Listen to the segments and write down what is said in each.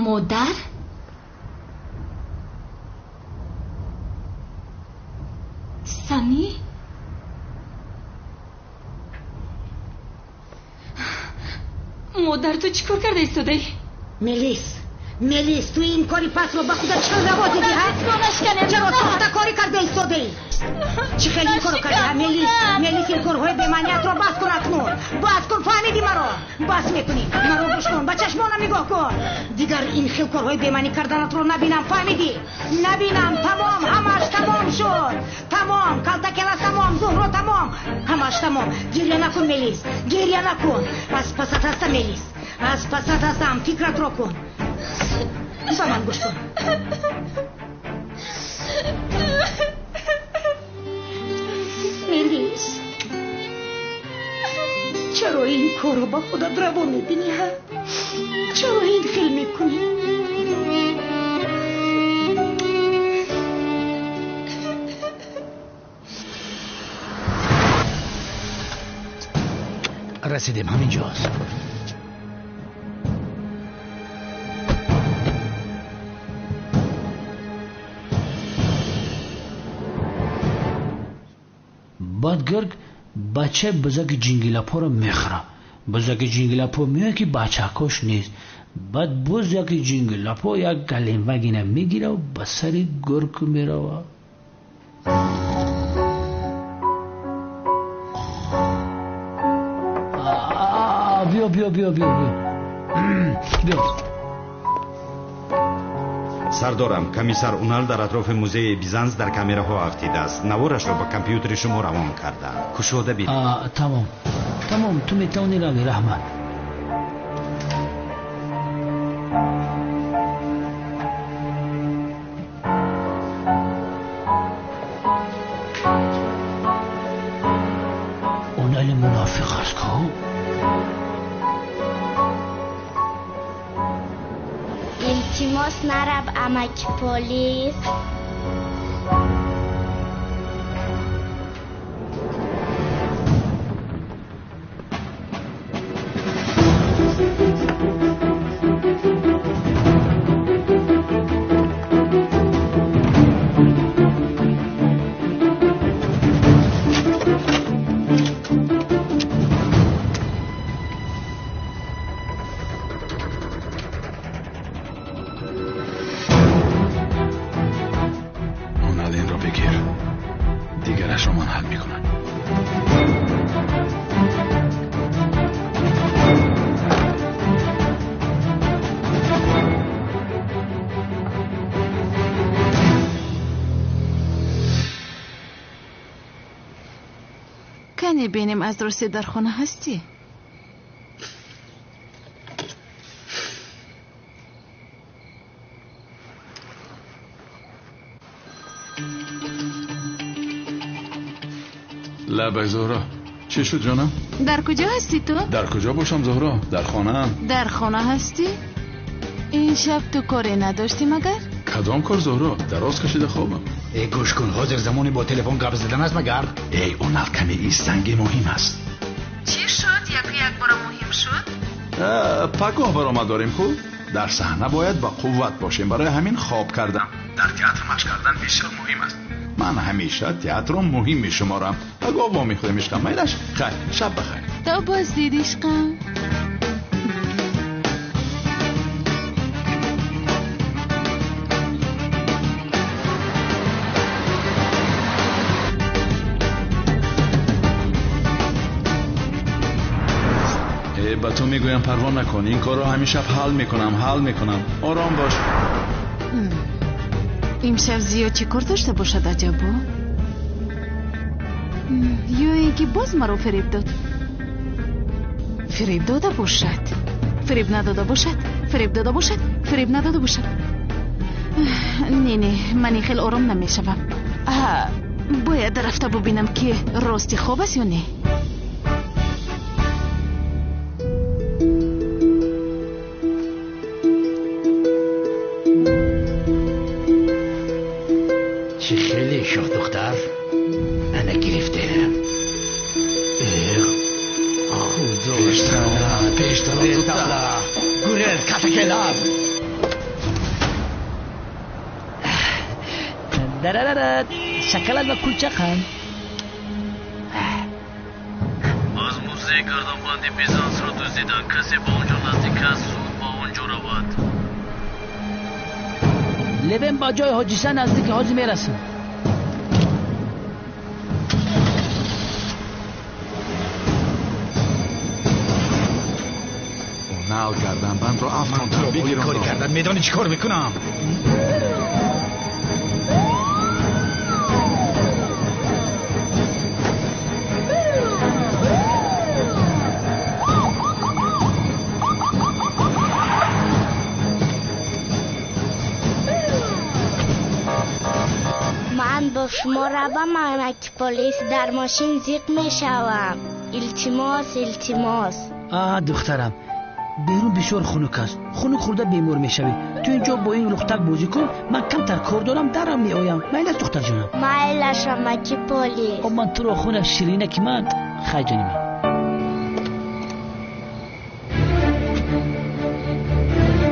Модар? Сани? Модар, ту чӣ кор карда истодаӣ? Мелис, Мелис, ту ин кори пасро ба худат чӣ раво дидӣ, ҳа? Чаро сохтакорӣ карда истодаӣ? Чӣ хел ин корро кардӣ, ҳа, Мелис? Мелис, ин корҳои бемаъниятро бас кун акнун. Бас кун, фаҳмидӣ маро? Бас мекунӣ. Маро гӯш кун, ба чашмонам нигоҳ кун. Дигар ин хел корҳои бемаънӣ карданатро набинам, фаҳмидӣ? Набинам, тамом, ҳамаш тамом шуд. Тамом, калтакелас тамом, Зуҳро тамом. Ҳамаш тамом. Гиря накун, Мелис, гиря накун. Аз пасат ҳастам, Мелис. Аз пасат ҳастам, фикратро кун. Ба ман гӯш кун. Мелис, чаро ин корро ба худат раво мебинӣ, ҳа? Чаро ин хел мекунӣ? Расидем, ҳамин ҷост. Баъд гург бачаи бузаки ҷингилапоро мехӯрад. Бузаки ҷингилапо меояд, ки бачакош нест. Баъд боз яки ҷингилапо як галимвагина мегирад, ба сари гург меравад. Биё, биё, биё, биё, биё. Биё. Сардорам, комиссар Унал дар атрофи музеи Бизанс дар камераҳо афтидааст. Наворашро ба компютери шумо равон кардам. Кушода бинед. Тамом. Тамом, ту метавонӣ равӣ, раҳмат. Унали мунофиқ аст ку? Илтимос, нараб, амаки полис. дигарашро ман ҳал мекунам. Кане бинем, аз рости дар хона ҳастӣ? Лабай, Зуҳро, чӣ шуд, ҷонам? Дар куҷо ҳастӣ ту? Дар куҷо бошам, Зуҳро? Дар хонаам. Дар хона ҳастӣ? Ин шаб ту коре надоштӣ магар? Кадом кор, Зуҳро? Дароз кашида хобам. Эй, гӯш кун, ҳозир замони бо телефон гап задан аст магар? Эй, онал, каме истанги муҳим аст. Чӣ шуд? Яку якбора муҳим шуд? Пагоҳ баромад дорем ку? Дар саҳна бояд ба қувват бошем, барои ҳамин хоб кардам. Дар театр машқ кардан бисёр муҳим аст. Ман ҳамеша театрро муҳим мешуморам. Пагоҳ вомехӯрем, ишқам. Майлаш? Хайр, шаб бахайр. То боз дид, ишқам. Ба ту мегӯям, парво накун, ин корро ҳамин шаб ҳал мекунам, ҳал мекунам. Ором бош. Имшаб зиёд чӣ кор дошта бошад, аҷабо? Ё ин ки боз маро фиреб дод? Фиреб дода бошад, фиреб надода бошад, фиреб дода бошад, фиреб надода бошад. Не, не, ман ин хел ором намешавам. Бояд рафта бубинам, ки рости хоб аст ё не. Чӣ хеле шоҳдухтар, ана гирифтем. Худо, пештар, зудтар. Гурез, катакелар. Дарарара, шоколад ва кулча қанд. Аз музеи гарданбанди Бизансро дуздидан. Касе ба он ҷо наздик аст, зуд ба он ҷо равад. Левен ба ҷои ҳодиса наздики ҳозир мерасад. Унал гарданбандро афтондам. Бигир онро. Кори кардан медонӣ чӣ кор мекунам? Ман бо шумо равам, амаки полис, дар мошин зиқ мешавам. Илтимос, илтимос. А, духтарам, берун бисёр хунук аст. Хунук хӯрда бемор мешавӣ. Ту инҷо бо ин лухтак бозӣ кун, ман камтар кор дорам, дарам меоям. Майл аст, духтарҷонам? Майлаш, амаки полис. О, ман туро хунак ширинаки ман. Хай, ҷони ман.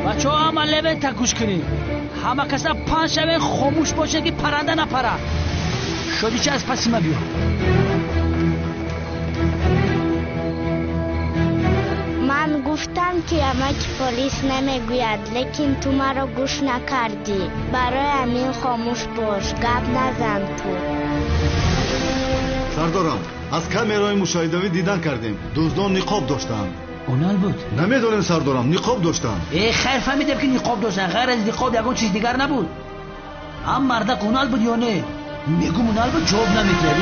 Бачаҳо, ҳама Левента гӯш кунед. Ҳама каса панҷ шавен, хомӯш бошед, ки парранда напара. Шодича, аз паси ма биё. Ман гуфтам, ки амаки полис намегӯяд, лекин ту маро гӯш накардӣ. Барои ҳамин хомӯш бош, гап назан ту. Сардорам, аз камераҳои мушоҳидавӣ дидан кардем. Дуздон ниқоб доштанд. Унал буд? Намедонем, сардорам, ниқоб доштанд. Э, хайр, фаҳмидем, ки ниқоб доштанд. Ғайр аз ниқоб ягон чиз дигар набуд. Ҳам мардак Унал буд ё не? Мегум Унал буд, ҷавоб намедиҳад.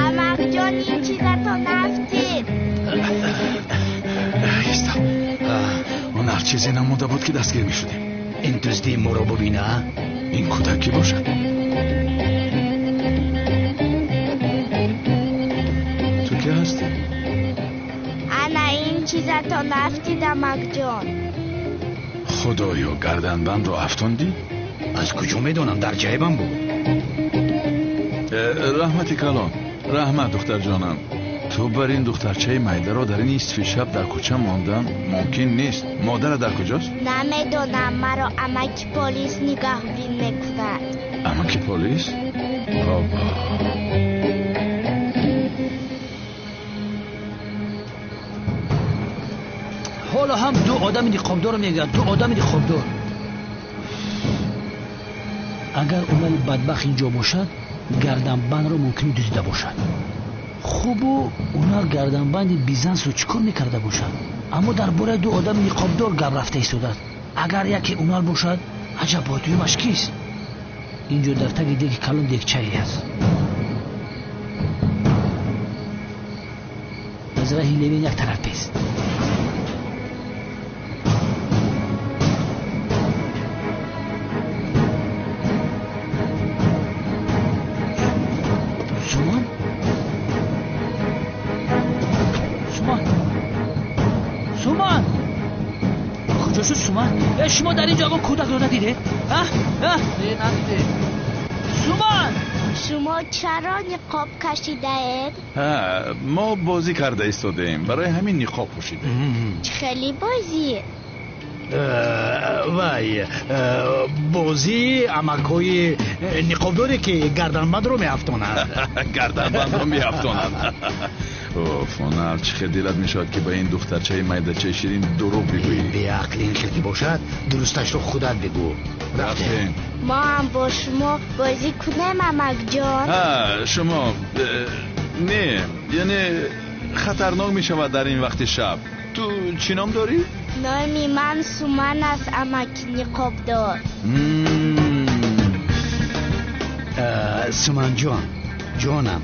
Амакҷон, ин чизато нафтид. Иста. Унал чизе намонда буд, ки дастгир мешудем. Ин дуздии моро бубина. Ин кӯдак кӣ бошад? Ту кӣ ҳастӣ? Ана ин чизато нафтид, амакҷон. Худоё, гарданбандро афтондӣ? Аз куҷо медонам, дар ҷайбам буд. Раҳмати калон. Раҳмат, духтарҷонам. Ту бар ин духтарчаи майдаро дар ин нисфи шаб дар кӯча мондан мумкин нест. Модара дар куҷост? Намедонам, маро амаки полис нигаҳбин мекунад. Амаки полис? Бобо. Ҳоло ҳам ду одами ниқобдор мегӯяд, ду одами ниқобдор. Агар Унали бадбахт инҷо бошад, гарданбандро мумкин дуздида бошад. Хубу Унал гарданбанди Бизансро чӣ кор мекарда бошад? Аммо дар бораи ду одами ниқобдор гап рафта истодааст. Агар яке Унал бошад, аҷаб, бо дуюмаш кист? Инҷо дар таги деги калон дегчае аст. Аз раҳи Левен як тараф бест. Суман? Суман? Суман? Куҷо шуд Суман? Э, шумо дар инҷо ягон кӯдакро надидед? А? А? Не, надидем. Суман! Шумо чаро ниқоб кашидаед? Ҳа, мо бозӣ карда истодаем. Барои ҳамин ниқоб пӯшидаем. Чӣ хеле бозӣ? Вай, бозии амакҳои ниқобдоре, ки гарданбандро меафтонанд. Гарданбандро меафтонанд. Оф, Унал, чӣ хел дилат мешавад, ки ба ин духтарчаи майдачаи ширин дурӯғ бигӯӣ. Беақл, ин хел ки бошад, дурусташро худат бигӯ. Рафтем. Мо ҳам бо шумо бозӣ кунем, амакҷон? Ҳа, шумо не, яъне хатарнок мешавад дар ин вақти шаб. Ту чӣ ном дорӣ? Номи ман Суман аст, амаки ниқобдор. Суманҷон, ҷонам,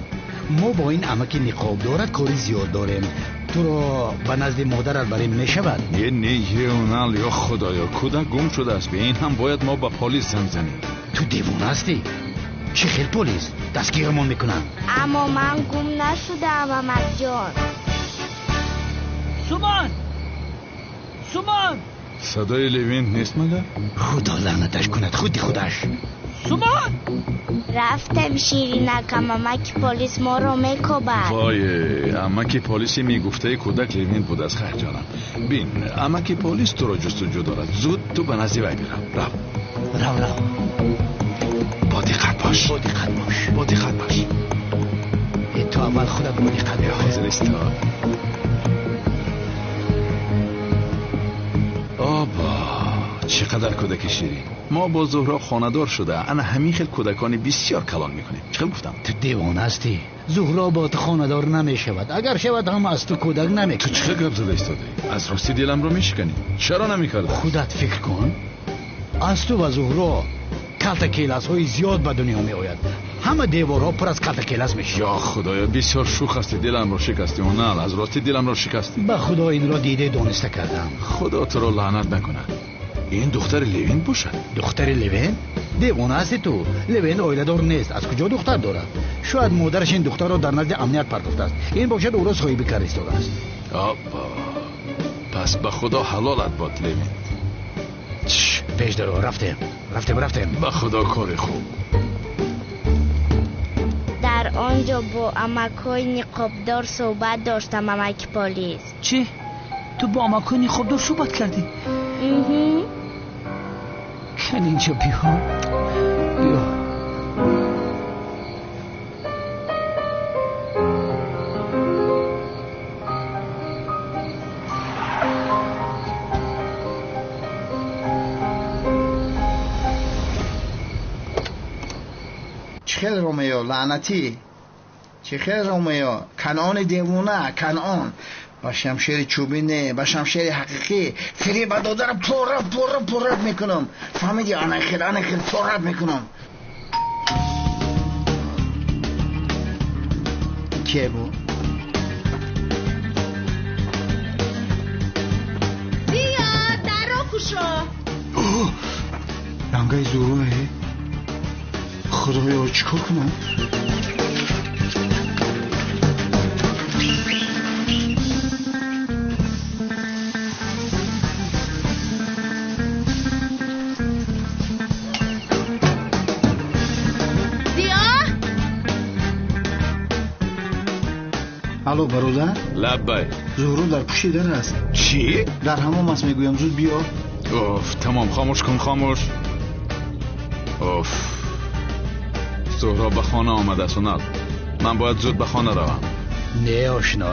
мо бо ин амаки ниқобдорат кори зиёд дорем. Ту Туро ба назди модарат барем мешавад? Не, не, Унал, ё худоё, кӯдак гум шудааст. Бе ин ҳам бояд мо ба полис занг занем. Ту девона ҳастӣ? Чӣ хел полис? Дастгирамон мекунанд. Аммо ман гум нашудаам, амакҷон. Суман! Суман! Садои Левент нест магар? Худо лаънаташ кунад, худи худаш. Суман! Рафтем, ширинакам, амаки полис моро мекобад. Вой, амаки полиси мегуфтаи кӯдак Левент будааст. Хайр ҷонам, бин, амаки полис туро ҷустуҷӯ дорад. Зуд ту ба назди вай бирав. Рав, рав, рав. Бо диққат бош, бо диққат бош, бо диққат бош. Ту аввал худат бо диққат бош. Ҳозир исто. Оба, чӣ қадар кӯдаки ширин. Мо бо Зуҳро хонадор шуда ана ҳамин хел кӯдакони бисёр калон мекунем. Чӣ хел гуфтам? Ту девона ҳастӣ. Зуҳро бо ту хонадор намешавад. Агар шавад ҳам аз ту кӯдак намекунад. Ту чӣ хел гап зада истодаӣ? Аз рости диламро мешиканӣ. Чаро намекардам? Худат фикр кун. Аз ту ва Зуҳро калтакеласҳои зиёд ба дунё меояд. Ҳама деворҳо пур аз калтакелас мешавад. Ё худоё, бисёр шӯх ҳастӣ. Диламро шикастӣ, Унал. Аз рости диламро шикастӣ. Ба худо инро дида дониста кардам. Худо туро лаънат накунад. Ин духтари Левент бошад? Духтари Левент? Девона ҳастӣ ту. Левент оиладор нест. Аз куҷо духтар дорад? Шояд модараш ин духтарро дар назди амният партофтааст. Ин бошад ӯро соҳиби кар истодааст. Обо, пас ба худо ҳалолат бод, Левент. Пеш даро, рафтем, рафтем, рафтем. Ба худо кори хуб. Дар он ҷо бо амакҳои ниқобдор суҳбат доштам, амаки полис. Чӣ? Ту бо амакҳои ниқобдор суҳбат кардӣ? Кан инҷо биё, биё. Чӣ хел Ромео, лаънатӣ? Чӣ хел Ромео? Канъони девона, Канъон. Ба шамшери чӯбӣ не, ба шамшери ҳақиқӣ. Фиреба додарам пора пора пора мекунам. Фаҳмидӣ? Ана хел, ана хел пора мекунам. Кие буд? Зиё, дарро кушо. Рангаи Зуҳрое? Худоё, чӣ кор кунам? Алло, бародар? Лаббай. Зуҳро дар пушти дар аст. Чӣ? Дар ҳамом аст, мегӯям. Зуд биё. Оф, тамом, хомӯш кун, хомӯш. Оф, Зуҳро ба хона омадааст, Унал. Ман бояд зуд ба хона равам. Не, ошно,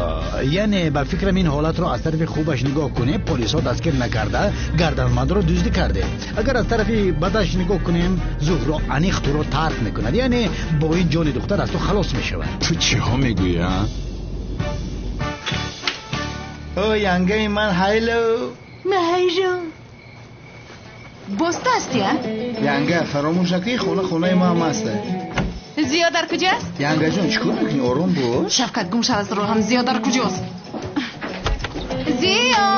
яъне ба фикрам ин ҳолатро аз тарафи хубаш нигоҳ кунем, полисҳо дастгир накарда гарданбандро дуздӣ кардем. Агар аз тарафи бадаш нигоҳ кунем, Зуҳро аниқ туро тарк мекунад. Яъне бо ин ҷони духтар аз ту халос мешавад. Ту чиҳо мегӯӣ, а? О, янгаи ман, ҳайло. Маҳайҷон, боз ту ҳастӣ, а? Янга, фаромӯш накунӣ, хона хонаи ман ҳам аст. Зиё дар куҷост? Янгаҷон, чӣ кор мекунӣ? Ором бош. Шавкат, гум шав аз роҳам. Зиё дар куҷост? Зиё!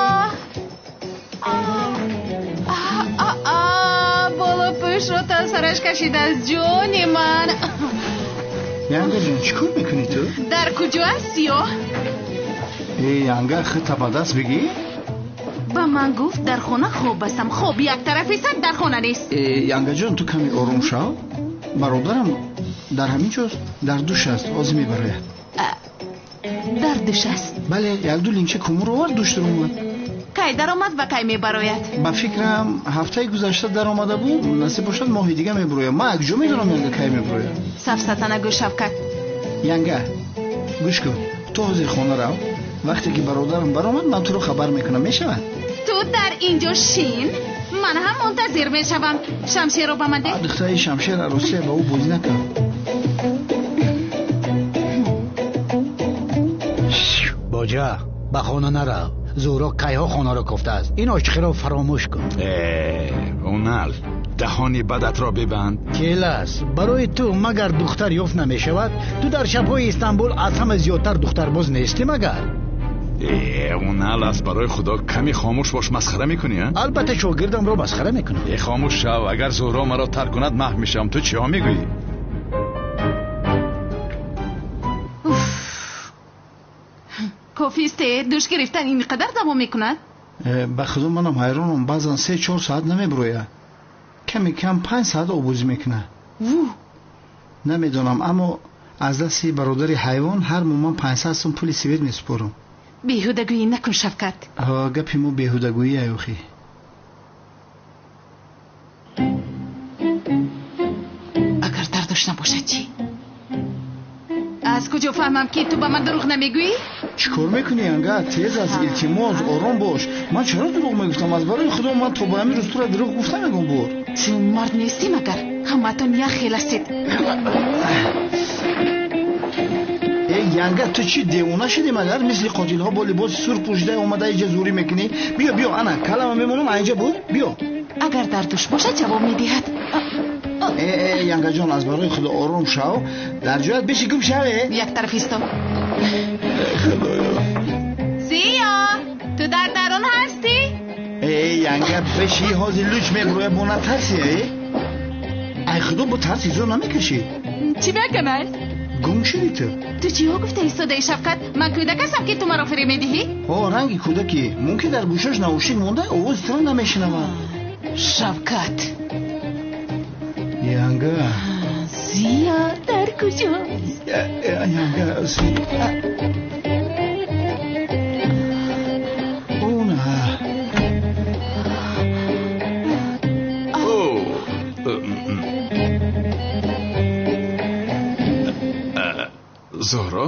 Болопӯшро та сараш кашидааст, ҷони ман. Янгаҷон, чӣ кор мекунӣ ту? Дар куҷо аст Зиё? Э, янга, худта ба даст бигӣ? Ба ман гуфт дар хона хоб ҳастам. Хоб як тараф истад, дар хона нест. Э, янгаҷон, ту каме ором шав. Бародарам дар ҳамин ҷост, дар душ аст, ҳозир мебарояд. Дар душ аст? Бале, якду линча кумур овард, душ даромад. Кай даромад ва кай мебарояд? Ба фикрам ҳафтаи гузашта даромада буд, насиб бошад моҳи дига мебарояд. Ман аз куҷо медонам янга кай мебарояд? Сафсата нагӯ, Шавкат. Янга, гӯш кун, ту ҳозир хона рав. Вақте ки бародарам баромад, ман туро хабар мекунам, мешавад? Ту дар инҷо шин, ман ҳам мунтазир мешавам. Шамшерро ба ман деҳ. Духтари шамшер арӯсия ба ӯ бозӣ накард. Боҷа, ба хона нарав. Зуҳро кайҳо хонаро кофтааст. Ин ошиқиро фаромӯш кун. Э, Унал, даҳони бадатро бибанд. Келас, барои ту магар духтар ёфт намешавад? Ту дар шабҳои Истанбул аз ҳама зиёдтар духтарбоз нестӣ магар? Унал аст, барои худо каме хомӯш бош, масхара мекунӣ? Албатта шогирдамро масхара мекунам. Хомӯш шав, агар Зуҳро маро тарк кунад маҳв мешавам. Ту чиҳо мегӯӣ? Кофист, душ гирифтан ин қадар давом мекунад? Ба худо манам ҳайронам, баъзан 3-4 соат намебирояд, каме кам 5 соат обозӣ мекунад. Намедонам, аммо аз дасти бародари ҳайвон ҳар моҳ ман 500 сум пули свет месупорам. Беҳудагӯӣ накун, Шавкат. Гапи мо беҳудагӯӣ аюхӣ. Агар дардош набошад чӣ? Аз куҷо фаҳмам, ки ту ба ман дурӯғ намегӯӣ? Чӣ кор мекунӣ, янга? Тез аз илтимос, ором бош. Ман чаро дурӯғ мегуфтам? Аз барои худо ман то ба ҳамин рӯз тура дурӯғ гуфта мегӯм бор. Ту мард нестӣ магар? Ҳамаатон як хел ҳастед. Э, янга, ту чӣ девона шудӣ магар? Мисли қотилҳо бо либоси сурх пӯшида омада инҷа зӯрӣ мекунӣ? Биё, биё, ана калама мемонам, инҷа буд, биё. Агар дардуш бошад ҷавоб медиҳад. Э, янгаҷон, аз барои худо ором шав, дар ҷоят биши гум шав. Як тараф исто. Худоё. Зиё, ту дар дарун ҳастӣ? Э, янга, биши, ҳозир луч мебурояд, бо натарси. Ай худо, бо тарси зӯр намекашӣ. Чӣ мекунад? Гум шудӣ ту. Ту чиҳо гуфта истодаи, Шавкат? Ман кӯдак ҳастам, ки ту маро фиреб медиҳӣ? Ҳо, ранги кӯдакӣ. Мумкин дар гӯшаш наушник монда, овози туро намешунавад. Шавкат. Янга. Зиё дар куҷост? Янга, она. Зуҳро?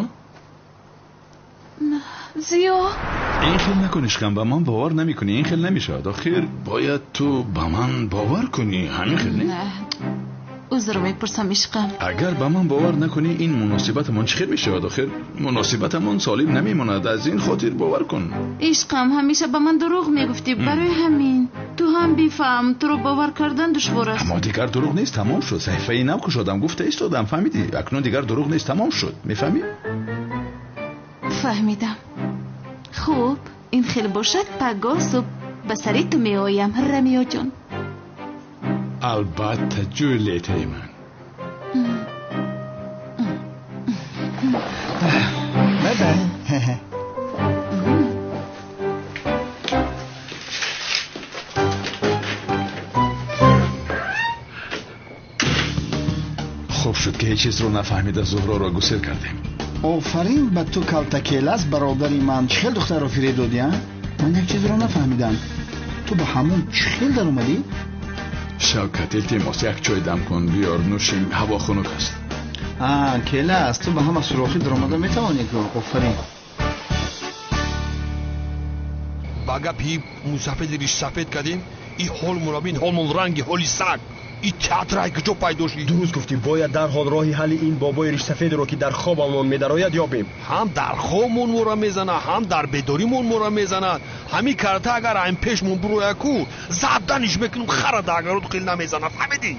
Зиё. Ин хел накун, ишқам, ба ман бовар намекунӣ, ин хел намешавад. Охир бояд ту ба ман бовар кунӣ, ҳамин хел не? Узр мепурсам, ишқам. Агар ба ман бовар накунӣ, ин муносибатамон чӣ хел мешавад? Охир муносибатамон солим намемонад, аз ин хотир бовар кун. Ишқам, ҳамеша ба ман дурӯғ мегуфтӣ, барои ҳамин ту ҳам бифаҳм, туро бовар кардан душвор аст. Аммо дигар дурӯғ нест, тамом шуд. Саҳифаи нав кушодам, гуфта истодам, фаҳмидӣ? Акнун дигар дурӯғ нест, тамом шуд. Мефаҳмӣ? Фаҳмидам. Хуб, ин хел бошад, пагоҳ субҳ ба сари ту меоям, Рамиёҷон. Албатта, Ҷулиетаи ман. Хуб шуд, ки ҳеҷ чизро нафаҳмида Зуҳроро гусел кардем. Офарин ба ту, калтакелас, бародари ман. Чӣ хел духтарро фиреб додӣ, а? Ман як чизро нафаҳмидам. Ту ба ҳамон чӣ хел даромадӣ? Шавкат, илтимос, як чой дам кун, биёр, нӯшем, ҳаво хунук аст. Келас, ту ба ҳама сурохӣ даромада метавонӣ ку? Офарин. Ба гапи мусафеди ришсафед кардем, и ҳол мураббин, ҳолмон ранги ҳоли саг. И театр ай куҷо пайдо шуд? Дуруст гуфтӣ, бояд дарҳол роҳи ҳалли ин бобои ришсафедро, ки дар хобамон медарояд, ёбем. Ҳам дар хобмон моро мезанад, ҳам дар бедоримон моро мезанад. Ҳамин карта агар айн пешмон бурояд ку, заданиш мекунем, хара дагарот қил намезанад, фаҳмидӣ?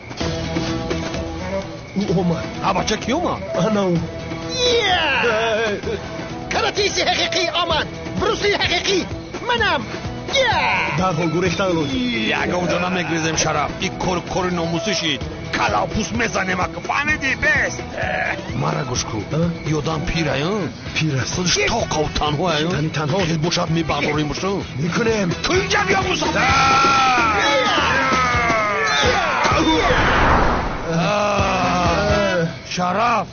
Ӯ омад. А бача ки омад? Ана ӯ. Каратиси ҳақиқӣ омад! Брусли ҳақиқӣ! Манам! Дарҳол гурехтан лозим. Ягон ҷо намегрезем, Шараф. И кор кори номусӣ шид. Калавпӯст мезанем, ака, фаҳмидӣ? Бес. Мара гӯш ку, ёдам пирай, пир аст. Худаш тоқаву танҳо. Тани танҳо. Хел бошад, мебардорем боша. Мекунем. Ту инҷа биё, мусафир. Шараф,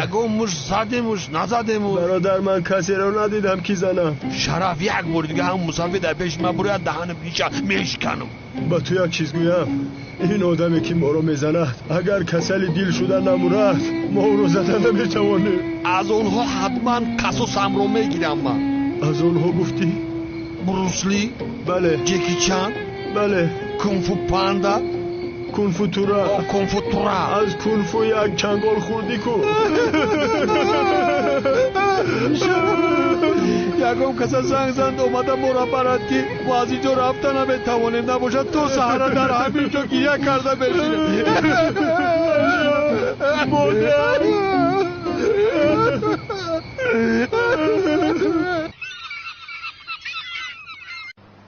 ягон муш задемуш, назадемуш? Бародар, ман касеро надидам, ки занам. Шараф, як бори дига ҳам мусафир дар пеши ман бурояд, даҳанам ҳича мешиканам. Ба ту як чиз гӯям, ин одаме, ки моро мезанад, агар касали дил шуда намурад, мо ӯро зада наметавонем. Аз онҳо ҳатман қасосамро мегирам ман. Аз онҳо гуфтӣ? Брусли? Бале. Ҷеки Чан? Бале. Кунфу Панда? Кунфутура. Кунфутура. Аз кунфу як чангол хӯрдӣ ку. Ягон каса занг занд, омада моро барад, ки мо аз инҷо рафта наметавонем. Набошад, то саҳара дар ҳамин ҷо гиря карда мешинем. Модар.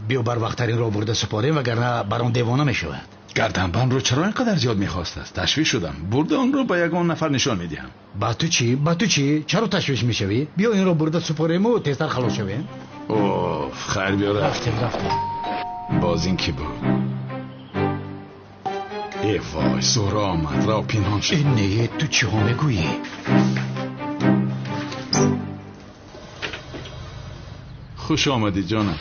Биё барвақттар инро бурда супорем, вагарна барон девона мешавад. Гарданбандро чаро ин қадар зиёд мехостааст? Ташвиш шудам. Бурда онро ба ягон нафар нишон медиҳам. Ба ту чӣ? Ба ту чӣ? Чаро ташвиш мешавӣ? Биё инро бурда супорему тезтар халос шавем. Оф, хайр, биё рафтем, рафтем. Боз ин кӣ буд? Э вой, Зуҳро омад, рав пинҳон шуд. Э не, ту чиҳо мегӯӣ? Хуш омадӣ, ҷонам.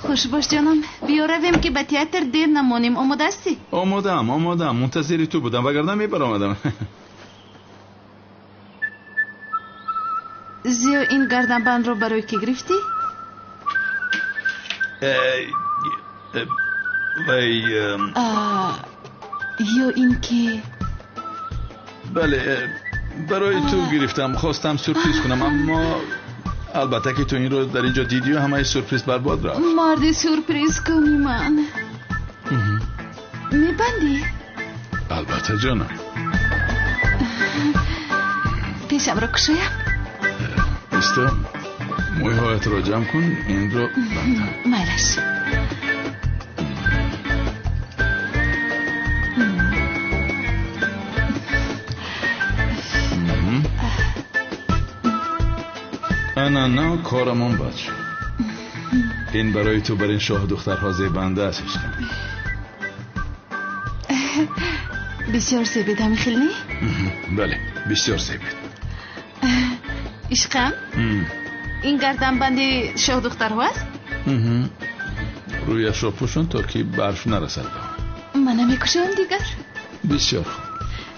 Хуш бош, ҷонам. Биё равем, ки ба театр дер намонем. Омода ҳастӣ? Омодаам, омодаам. Мунтазири ту будам, вагарна мебаромадам. Зиё, ин гарданбандро барои кӣ гирифтӣ? Вай, ё ин ки бале, барои ту гирифтам. Хостам сюрприз кунам, аммо албатта ки ту инро дар инҷо дидию ҳамаи сюрприз барбод рафт. Марди сюрприз куни ман. Мебандӣ? Албатта, ҷонам. Пешамро кушоям? Исто, мӯйҳоятро ҷамъ кун, инро бандам. Майлаш. Ана на, корамон бад шуд. Ин барои ту бар ин шоҳдухтарҳо зебанда аст, ишқам. Бисёр зебед, ҳамин хел не? Бале, бисёр зебед. Ишқам, ин гарданбанди шоҳдухтарҳо аст? Рӯяшро пӯшон, то ки барф нарасад ба он. Ман намекушоям дигар. Бисёр хуб.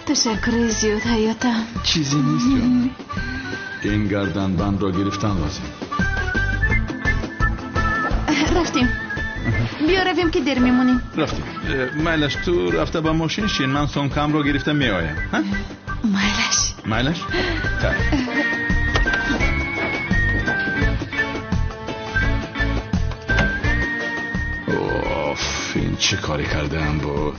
Ташаккури зиёд, ҳаётам. Чизе нест, ҷонам. Ин гарданбандро гирифтан лозим. Рафтем. Биё равем, ки дер мемонем. Рафтем. Майлаш, ту рафта ба мошин шин, ман сумкамро гирифта меоям. Майлаш. Майлаш? Так. Оф, ин чӣ коре кардаам буд?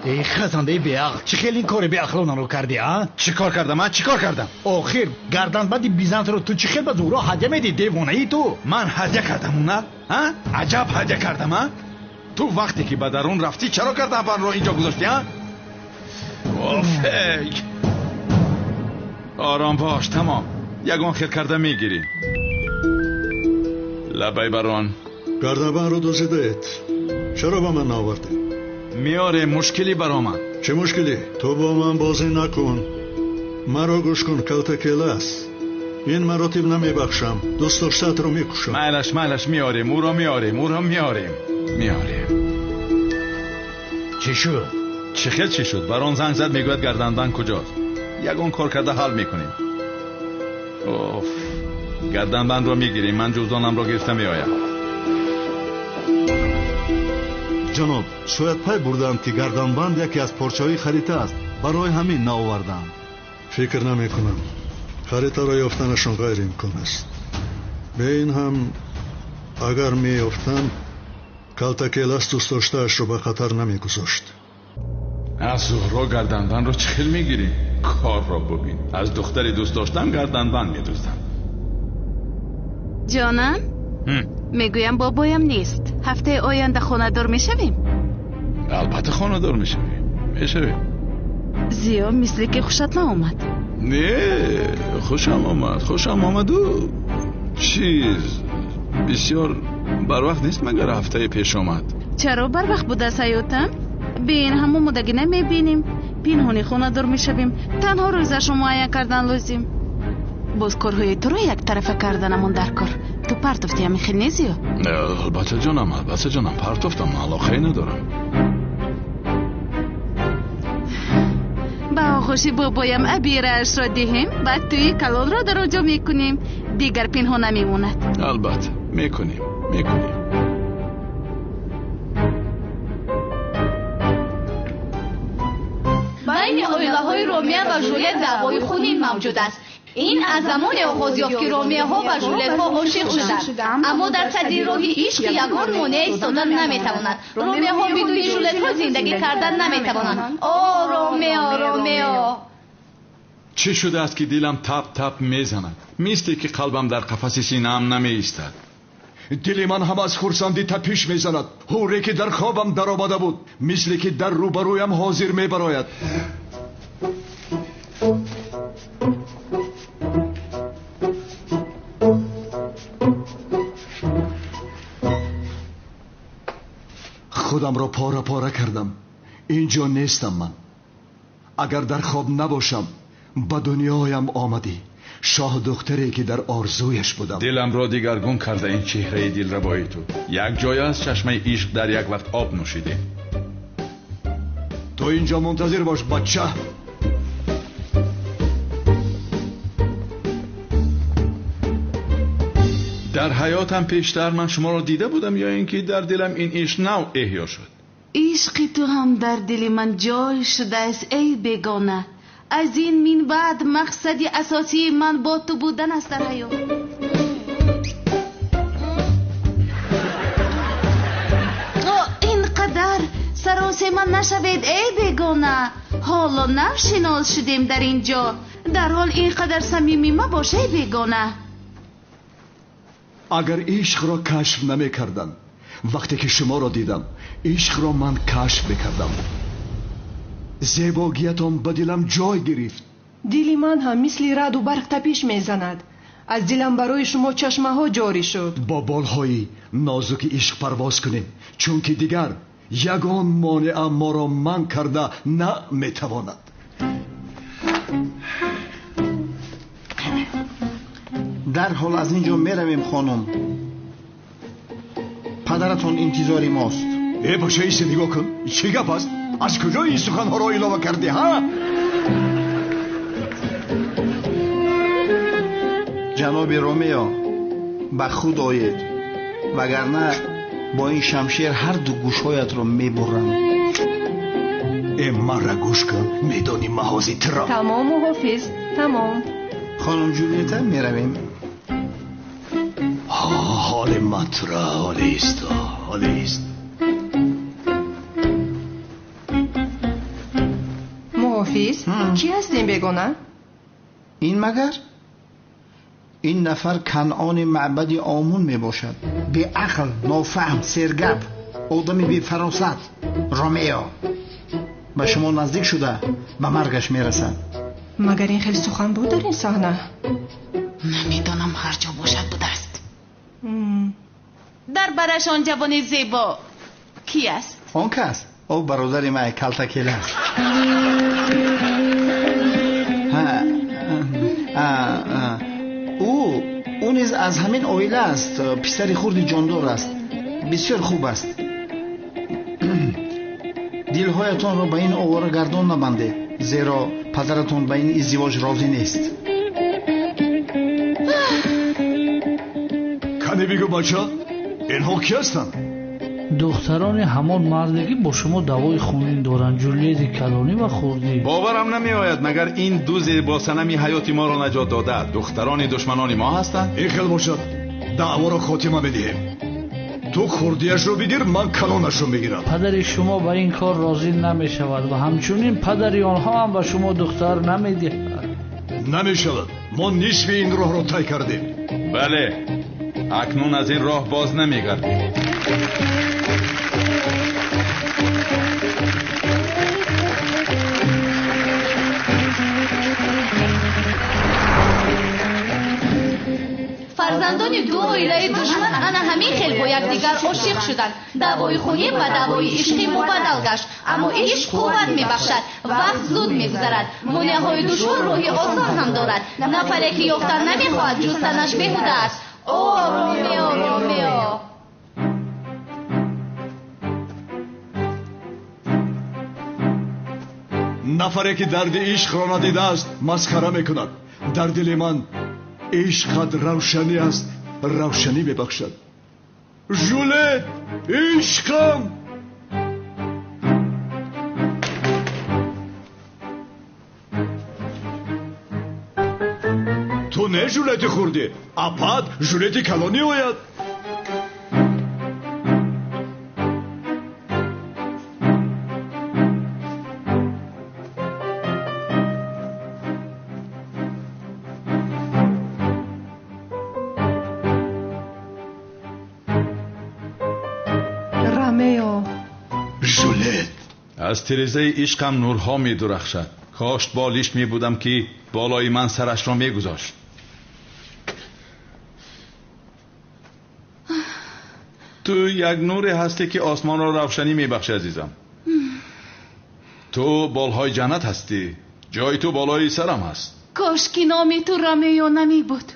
Эй хазандаи беақл, чӣ хел ин кори беақлонаро кардӣ, а? Чӣ кор кардам, а? Чӣ кор кардам? Охир, гарданбанди Бизансро ту чӣ хел ба Зуҳро ҳадя медиҳӣ, девонаи ту? Ман ҳадя кардам, на? А? Аҷаб ҳадя кардам, а? Ту вақте ки ба дарун рафтӣ, чаро гарданбандро инҷо гузоштӣ, а? Оф, эй! Ором бош, тамом. Ягон хел карда мегирӣ. Лабай барон. Гарданбандро дуздидаед. Чаро ба ман наовардед? Меорем, мушкилӣ баромад. Чӣ мушкилӣ? Ту бо ман бозӣ накун. Маро гӯш кун, калтакелас. Ин маротиб намебахшам. Дӯстдоштаатро мекушам. Майлаш, майлаш, меорем, ӯро меорем, ӯро меорем. Меорем. Чӣ шуд? Чӣ хел чӣ шуд? Барон занг зад, мегӯяд гарданбанд куҷост. Ягон кор карда ҳал мекунем. Оф, гарданбандро мегирем, ман ҷуздонамро гирифта меоям. Ҷаноб, шояд пай бурдаанд, ки гарданбанд яке аз порчаҳои харита аст. Барои ҳамин наовардаанд. Фикр намекунам. Харитаро ёфтанашон ғайриимкон аст. Бе ин ҳам агар меёфтанд, калтакелас дӯстдоштаашро ба хатар намегузошт. Аз Зуҳро гарданбандро чӣ хел мегирем? Корро бубин. Аз духтари дӯст доштам гарданбанд медуздам. Ҷонам, мегӯям бобоям нест. Ҳафтаи оянда хонадор мешавем? Албатта хонадор мешавем. Мешавем. Зиё, мисли ки хушат наомад. Не, хушам омад, хушам омаду чиз бисёр барвақт нест, магар ҳафтаи пеш омад. Чаро барвақт будааст, ҳаётам? Бин, ҳамон муддаги намебинем. Пинҳони хонадор мешавем. Танҳо рӯзашро муайян кардан лозим. Боз корҳои туро яктарафа карданамон дар кор. Ту партофти, ҳамин хел не, Зиё? Албатта ҷонам, албатта ҷонам, партофтам, алоқае надорам. Ба оғӯши бобоям абираашро диҳем, баъд тӯи калонро дар он ҷо мекунем. Дигар пинҳон намемонад. Албатта, мекунем, мекунем. Байни оилаҳои Ромео ва Жулет даъвои хунин мавҷуд аст. Ин аз замоне оғоз ёфт, ки ромеоҳо ба жулетҳо ошиқ шуданд, аммо дар садди роҳи ишқ ягон монеа истода наметавонад. Ромеоҳо бидуни жулетҳо зиндагӣ кардан наметавонанд. О, Ромео, Ромео! Чӣ шудааст ки дилам тап тап мезанад, мисле ки қалбам дар қафаси синаам намеистад. Дили ман ҳам аз хурсандӣ тапиш мезанад. Ҳуре ки дар хобам даромада буд, мисле ки дар рӯбарӯям ҳозир мебарояд. Худамро пора пора кардам. Инҷо нестам ман. Агар дар хоб набошам, ба дунёям омадӣ. Шоҳдухтаре ки дар орзуяш будам. Диламро дигаргун карда ин чеҳраи дилрабои ту. Як ҷоя аз чашмаи ишқ дар як вақт об нӯшидем. Ту инҷо мунтазир бош, бача. Дар ҳаётам пештар ман шуморо дида будам ё ин ки дар дилам ин ишқ нав эҳё шуд? Ишқи ту ҳам дар дили ман ҷой шудааст, эй бегона. Аз ин мин баъд мақсади асосии ман бо ту будан аст дар ҳаёт. Ин қадар саросема нашавед, эй бегона. Ҳоло нав шинос шудем дар ин ҷо. Дарҳол ин қадар самимӣ мабош, эй бегона. Агар ишқро кашф намекардам, вақте ки шуморо дидам, ишқро ман кашф мекардам. Зебогиятон ба дилам ҷой гирифт. Дили ман ҳам мисли раъду барқ тапиш мезанад. Аз дилам барои шумо чашмаҳо ҷорӣ шуд. Бо болҳои нозуки ишқ парвоз кунем, чунки дигар ягон монеа моро манъ карда наметавонад. Дарҳол аз ин ҷо меравем, хонум. Падаратон интизори мост. Э, бача, исе нигоҳ кун. Чӣ гап аст? Аз куҷо ин суханҳоро илова кардӣ, ҳа? Ҷаноби Ромео, ба худ оед, вагарна бо ин шамшер ҳар ду гӯшҳоятро мебурам. Э, маро гӯш кун, медонӣ маҳози туро. Тамом, муҳофиз, тамом. Хонум Ҷулиета, меравем. Ҳоли матра, ҳолист, ҳолист. Муҳофиз, кӣ ҳастем бегона? Ин магар? Ин нафар Канъони маъбади Омун мебошад. Беақл, нофаҳм, сергап, одами бефаросат. Ромео ба шумо наздик шуда ба маргаш мерасад. Магар ин хел сухан буд дар ин саҳна? Намедонам, ҳар ҷо бошад будааст. Дар бараш он ҷавони зебо кӣ аст? Он кас? Ӯ бародари ман калтакел аст. Ӯ низ аз ҳамин оила аст. Писари хурди ҷондор аст. Бисёр хуб аст. Дилҳоятонро ба ин овора гардон набандед, зеро падаратон ба ин издивоҷ розӣ нест. Кане бигӯ, бача, инҳо кӣ ҳастанд? Духтарони ҳамон марде ки бо шумо даъвои хунин доранд, Ҷулиети калонӣ ва хурдӣ. Боварам намеояд, магар ин ду зебосанами ҳаёти моро наҷот дода духтарони душманони мо ҳастанд? Ин хел бошад, даъворо хотима медиҳем. Ту хурдиашро бигир, ман калонашро мегирам. Падари шумо ба ин кор розӣ намешавад ва ҳамчунин падари онҳо ҳам ба шумо духтар намедиҳад. Намешавад. Мо нисфи ин роҳро тай кардем. Бале, акнун аз ин роҳ боз намегардем. Фарзандони ду оилаи душман ана ҳамин хел бо якдигар ошиқ шуданд. Даъвои хунин ба даъвои ишқӣ мубаддал гашт, аммо ишқ қувват мебахшад. Вақт зуд мегузарад. Монеаҳои душвор роҳи осон ҳам дорад. Нафаре ки ёфтан намехоҳад, ҷустанаш беҳуда аст. О, Ромео, Ромео! Нафаре ки дарди ишқро надидааст, масхара мекунад. Дар дили ман ишқат равшанӣ аст, равшанӣ мебахшад. Жулет, ишқам! Ту не Жулети хурдӣ, апад Жулети калонӣ ояд. Ромео. Жулет, аз тирезаи ишқам нурҳо медурахшад. Кош болиш мебудам, ки болои ман сарашро мегузошт. Ту як нуре ҳастӣ, ки осмонро равшанӣ мебахшӣ, азизам. Ту болҳои ҷаннат ҳастӣ. Ҷои ту болои сарам ҳаст. Кош ки номи ту Ромео намебуд.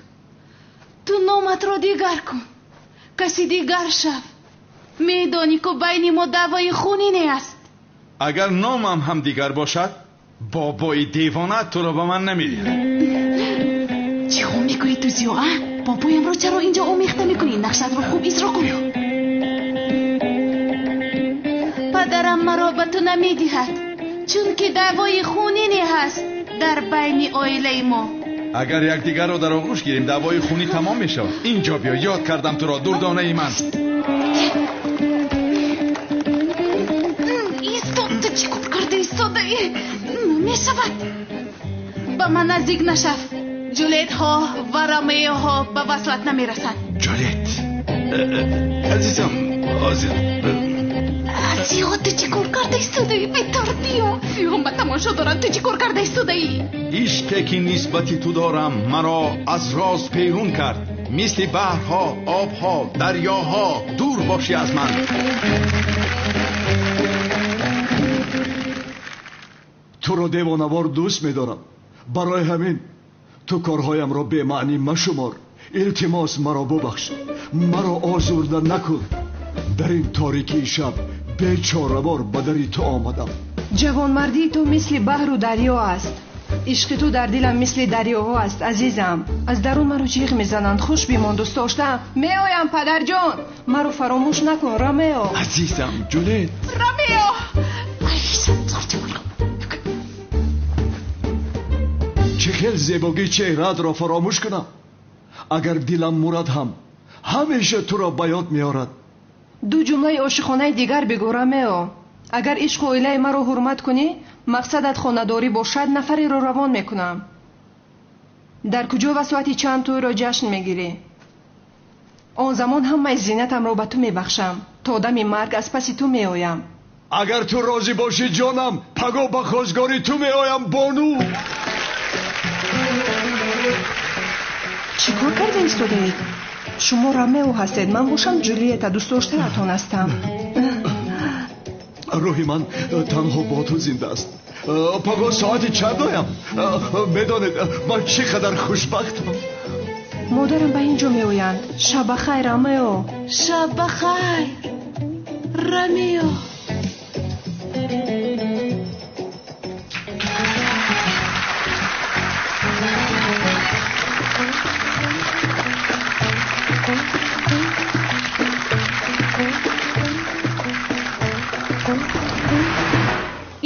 Ту номатро дигар кун, каси дигар шав. Медонӣ, ку байни мо даъвои хунине аст. Агар номам ҳам дигар бошад, бобои девона туро ба ман намедиҳад. Чӣ хом мекунӣ ту, Зиё, а? Бобоямро чаро инҷо омехта мекунӣ? Нақшатро хуб иҷро кун. Падарам маро ба ту намедиҳад, чунки даъвои хунине ҳаст дар байни оилаи мо. Агар якдигарро дар оғӯш гирем, даъвои хунӣ тамом мешавад. Инҷо биё, ёд кардам туро, дурдонаи ман. Истод, ту чӣ кор карда истодаӣ? Намешавад. Ба ман наздик нашав. Ҷулетҳо ва Ромеоҳо ба васлат намерасанд. Ҷулет, азизам, ҳозир. Зиё, ту чӣ кор карда истодаӣ? Бетарбия. Зиё, ба тамошо доранд, ту чӣ кор карда истодаӣ? Ишқе ки нисбати ту дорам, маро аз роз берун кард. Мисли баҳрҳо, обҳо, дарёҳо дур бошӣ аз ман. Туро девонавор дӯст медорам. Барои ҳамин ту корҳоямро бемаънӣ машумор. Илтимос, маро бубахш, маро озурда накун. Дар ин торикии шаб бечоравор ба дари ту омадам. Ҷавонмардии ту мисли баҳру дарё аст. Ишқи ту дар дилам мисли дарёҳо аст, азизам. Аз дарун маро ҷиғ мезананд. Хуш бимон, дӯстдоштаам. Меоям, падарҷон. Маро фаромӯш накун, Ромео. Азизам, Ҷулет. Ромео! Чӣ хел зебогии чеҳраатро фаромӯш кунам? Агар дилам мурад ҳам, ҳамеша туро ба ёд меорад. Ду ҷумлаи ошиқонаи дигар бигӯ, Ромео. Агар ишқу оилаи маро ҳурмат кунӣ, мақсадат хонадорӣ бошад, нафареро равон мекунам. Дар куҷо ва соати чанд тӯйро ҷашн мегирӣ? Он замон ҳамаи зинатамро ба ту мебахшам. То дами марг аз паси ту меоям. Агар ту розӣ бошӣ, ҷонам, паго ба хозгории ту меоям, бону. Чӣ кор карда истодаед? Шумо Ромео ҳастед, ман бошам Ҷулиета, дӯстдоштаатон ҳастам. Рӯҳи ман танҳо бо ту зинда аст. Паго соати чанд оям? Медонед, ман чӣ қадар хушбахтам. Модарам ба ин ҷо меоянд. Шаб бахайр, Ромео. Шаб бахайр, Ромео.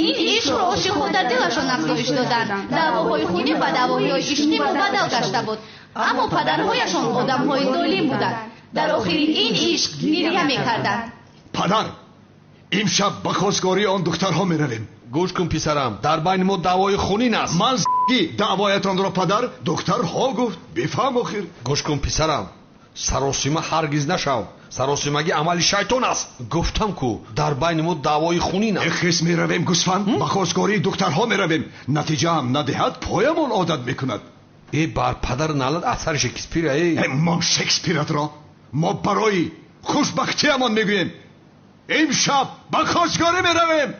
Ин ишқро ошиқҳо дар дилашон афзоиш доданд. Даъвоҳои хунӣ ба даъвоҳои ишқӣ мубаддал гашта буд, аммо падарҳояшон одамҳои золим буданд. Дар охири ин ишқ гиря мекарданд. Падар, имшаб ба хозгории он духтарҳо меравем. Гӯш кун, писарам, дар байни мо даъвои хунин аст. Ман даъвоятонро, падар, духтарҳо гуфт. Бифаҳм охир. Гӯш кун, писарам, саросима ҳаргиз нашав. Саросимагӣ амали шайтон аст. Гуфтам ку, дар байни мо даъвои хунин аст. Хис меравем, гӯсфанд, ба хозгории духтарҳо меравем. Натиҷаам надиҳад, поямон одат мекунад. Э, бар падар налат асари Шекспира. Э, мо Шекспиратро мо барои хушбахтиамон мегӯем. Имшаб ба хозгорӣ меравем.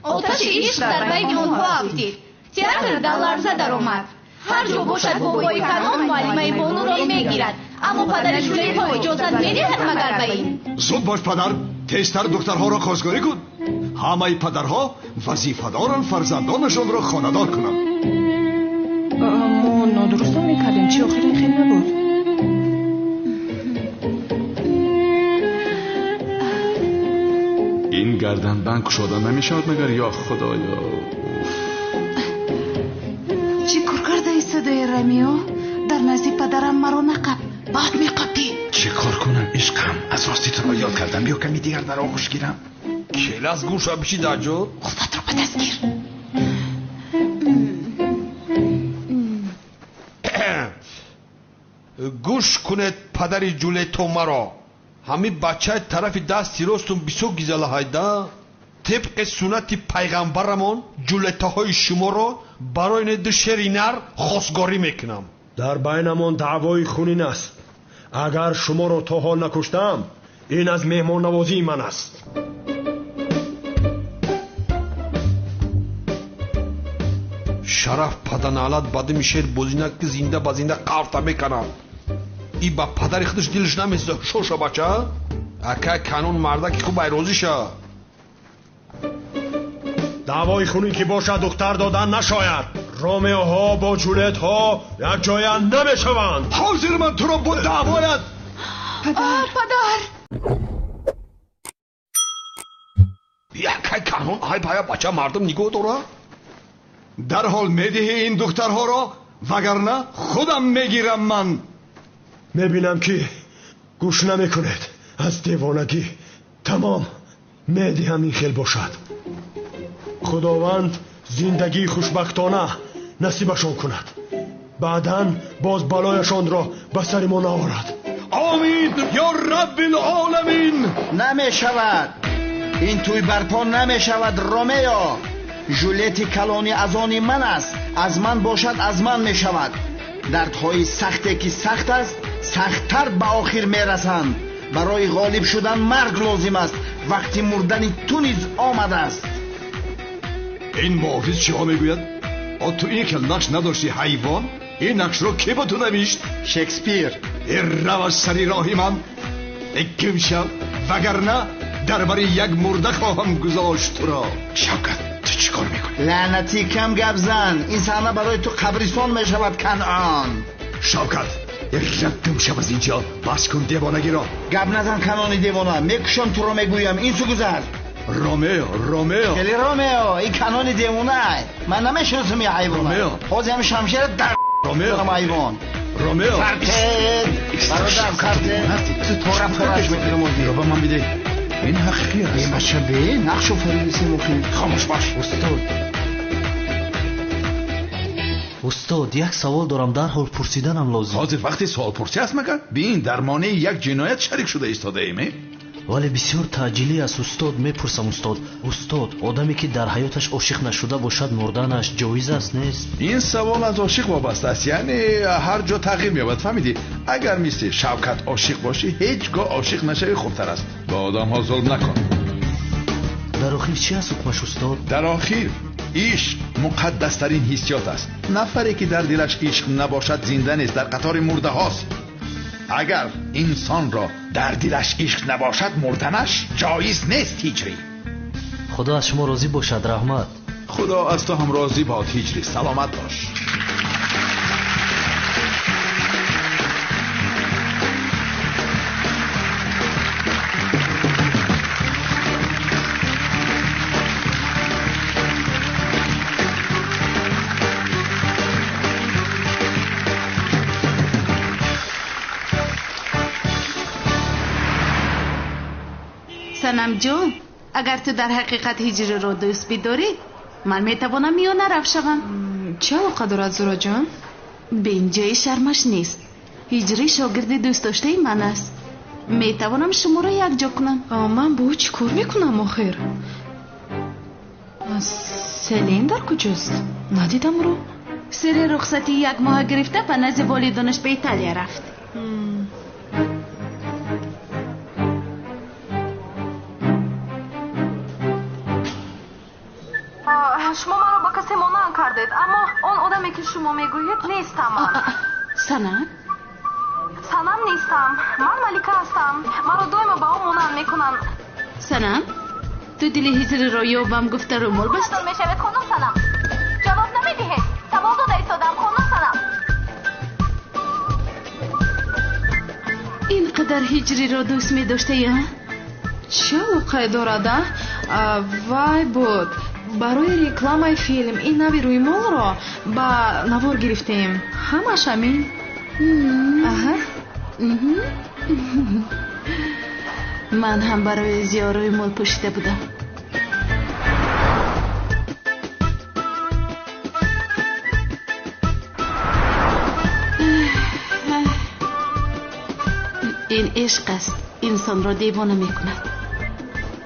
Оташи ишқ дар байни онҳо афтид. Театр дар ларза даромад. Ҳар ҷо бошад, бобои Канон муаллимаи бонуро мегирад, аммо падари Ҷулетҳо иҷозат медиҳад магар ба ин? Зуд бош, падар, тезтар духтарҳоро хозгорӣ кун. Ҳамаи падарҳо вазифа доранд фарзандонашонро хонадор кунанд. Мо нодурустон мекардем, чӣ охир ин хел набуд. Ин гарданбанд кушода намешавад магар, ё худоё? Чӣ кор карда истодаи, Ромео? Дар назди падарам маро нақаб, баъд меқапӣ. Чӣ кор кунам, ишқам? Аз рости туро ёд кардам. Биё, ками дигар дар оғӯш гирам. Келас гӯша бичи даҷҷол. Қувватро ба даст гир. Гӯш кунед падари Ҷулетто маро. Ҳамин бачаи тарафи дасти ростум бисёр гизалаҳайда. Тибқи суннати пайғамбарамон ҷулеттаҳои шуморо барои не ду шери нар хосгорӣ мекунам. Дар байнамон даъвои хунин аст. Агар шуморо то ҳол накуштам, ин аз меҳмоннавозии ман аст. Шараф паданалат ба дими шер бозӣ накунад, ки зинда ба зинда қарта мекунад. И ба падари худаш дилаш намесӯзад. Шоша бача, ака канон мардаки хуб айрозӣ ша. Даъвои хунин ки бошад, духтар додан нашояд. Ромеоҳо бо Ҷулетҳо якҷоя намешаванд. Ҳозир ман туро бо даъвоят. Падар, падар. Якай канон ай бая бача мардум нигоҳ дора. Дарҳол медиҳӣ ин духтарҳоро, вагарна худам мегирам ман. Мебинам ки гӯш намекунед. Аз девонагӣ тамом медиҳам ин хел бошад. Худованд зиндагии хушбахтона насибашон кунад. Баъдан боз балояшонро ба сари мо наорад. Омин ё раббилоламин. Намешавад. Ин тӯй барпо намешавад, Ромео. Жулети калони аз они ман аст. Аз ман бошад, аз ман мешавад. Дардҳои сахте ки сахт аст, сахттар ба охир мерасанд. Барои ғолиб шудан марг лозим аст. Вақти мурдани ту низ омадааст. Ин муҳофиз чиҳо мегӯяд? О, ту ин хел нақш надошти, ҳайвон? Ин нақшро ки ба ту навишт? Шекспир. Рав аз сари роҳи ман, гим шав, вагарна дар бари як мурда хоҳам гузошт туро. Шавкат, ту чӣ кор мекунӣ? Лаънатӣ, кам гап зан. Ин саҳна барои ту қабристон мешавад, Канъон. Шавкат, рав гум шав аз инҷо. Бас кун девонагиро. Гап назан, Канони девона. Мекушам туро, мегӯям. Ин су гузар. Ромео, Ромео. Хеле Ромео, ин Канони девона. Ман намешиносам ин ҳайвона. Ромео. Ҳозир ҳам шамшера дар Ромео. ҳайвон. Ромео. Сартед. Бародар, сартед. Ту тора пораш мекунам ҳозир. Ба ман бидеҳ. Ин ҳақиқӣ аст. Ин бача бе нақшу фаридиси мухи. Хомӯш бош. Устод. Устод, як савол дорам, дарҳол пурсиданам лозим. Ҳозир вақти суолпурсӣ аст магар? Бин, дар монеи як ҷиноят шарик шуда истодаем, э? Вале бисёр таъҷилӣ аст, устод. Мепурсам, устод. Устод, одаме ки дар ҳаёташ ошиқ нашуда бошад, мурданаш ҷоиз аст, нест? Ин савол аз ошиқ вобаста аст, яъне ҳар ҷо тағйир меёбад, фаҳмидӣ? Агар мисли Шавкат ошиқ бошӣ, ҳеҷ гоҳ ошиқ нашавӣ хубтар аст. Ба одамҳо зулм накун. Дар охир чӣ аст ҳукмаш, устод? Дар охир ишқ муқаддастарин ҳиссиёт аст. Нафаре ки дар дилаш ишқ набошад, зинда нест, дар қатори мурдаҳост. Агар инсонро дар дилаш ишқ набошад, мурданаш ҷоиз нест, Ҳиҷрӣ. Худо аз шумо розӣ бошад, раҳмат. Худо аз ту ҳам розӣ бод, Ҳиҷрӣ. Саломат бош. Санамҷон, агар ту дар ҳақиқат ҳиҷриро дӯст бидорӣ, ман метавонам миёнарав шавам. Чӣ алоқа дорад, Зуроҷон? Бин, ҷои шармаш нест. Ҳиҷрӣ шогирди дӯстдоштаи ман аст. Метавонам шуморо якҷо кунам. Ман бо ӯ чӣ кор мекунам охир? Селин дар куҷост? Надидам ӯро. Сири рухсати як моҳа гирифта ба назди волидонаш ба Италия рафт. Шумо маро ба касе монанд кардед, аммо он одаме ки шумо мегӯед нестам ман. Санам? Санам нестам. Ман Малика ҳастам. Маро доимо ба ӯ монанд мекунанд. Санам, ту дили ҳиҷриро ёбам гуфта рӯмол бастӣ? Мешавед, хонум Санам. Ҷавоб намедиҳед. Савол дода истодам, хонум Санам. Ин қадар ҳиҷриро дӯст медоштаи, а? Чӣ алоқае дорад, а? Вай буд. Барои рекламаи филм ин нави рӯймолро ба навор гирифтем. Ҳамаш ҳамин. Аҳа. Ман ҳам барои зиё рӯймол пӯшида будам. Ишқ аст, инсонро девона мекунад.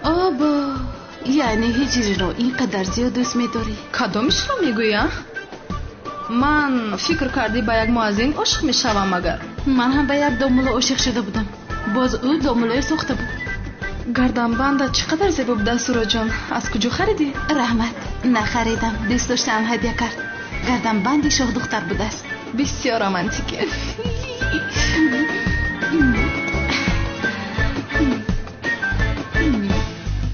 Обо, яъне ҳиҷриро ин қадар зиёд дӯст медорӣ? Кадомишро мегӯӣ, а? Ман фикр кардӣ ба як муаззин ошиқ мешавам агар? Ман ҳам ба як домулло ошиқ шуда будам. Боз ӯ домуллои сӯхта буд. Гарданбандат чӣ қадар зебо будааст, Суроҷон. Аз куҷо харидӣ? Раҳмат, нахаридам. Дӯст доштаам ҳадя кард. Гарданбанди шоҳдухтар будааст. Бисёр романтикӣ.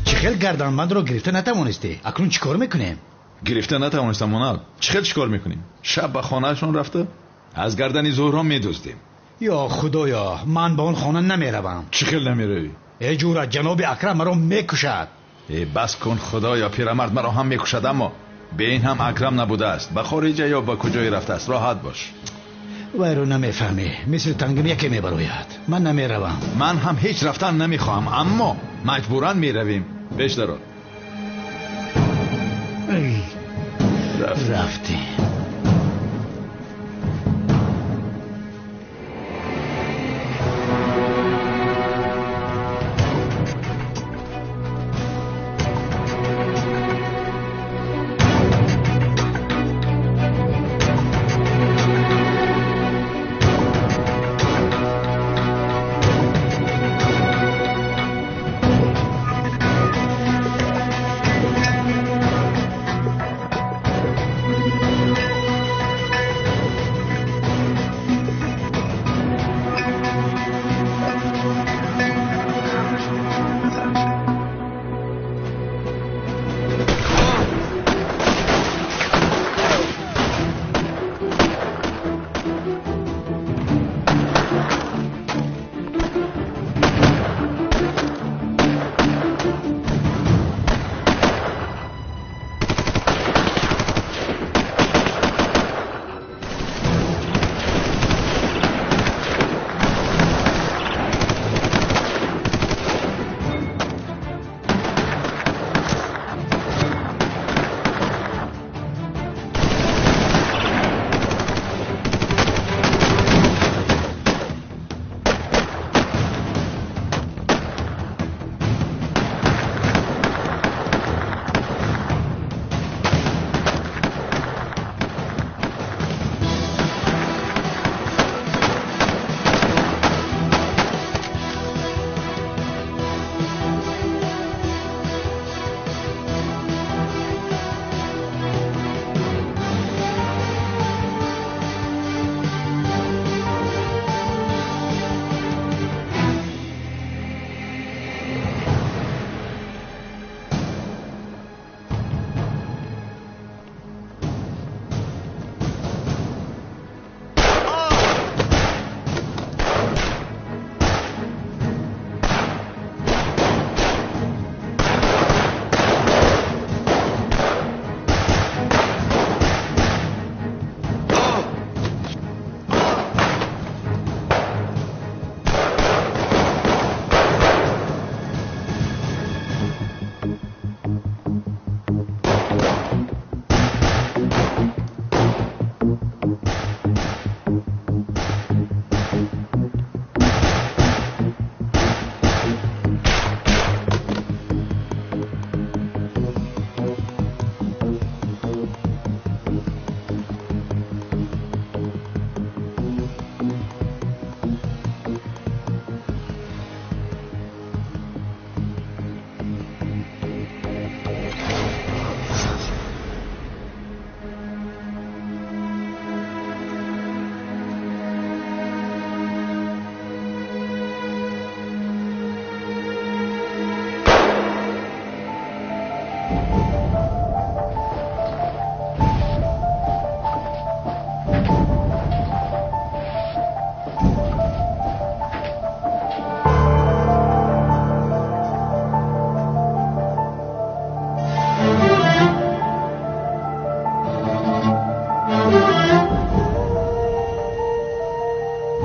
Чӣ хел гарданбандро гирифта натавонистӣ? Акнун чӣ кор мекунем? Гирифта натавонистам, Онал. Чӣ хел чӣ кор мекунем? Шаб ба хонаашон рафта аз гардани Зуҳро медуздем. Ё худоё, ман ба он хона намеравам. Чӣ хел намеравӣ? Э ҷура, ҷаноби Акрам маро мекушад. Э бас кун, худоё, пирамард маро ҳам мекушад, аммо бе ин ҳам Акрам набудааст. Ба хориҷа ё ба куҷое рафтааст. Роҳат бош. Вайро намефаҳмӣ. Мисли тангим яке мебарояд. Ман намеравам. Ман ҳам ҳеҷ рафтан намехоҳам, аммо маҷбуран меравем. Пеш даро. Рафтем.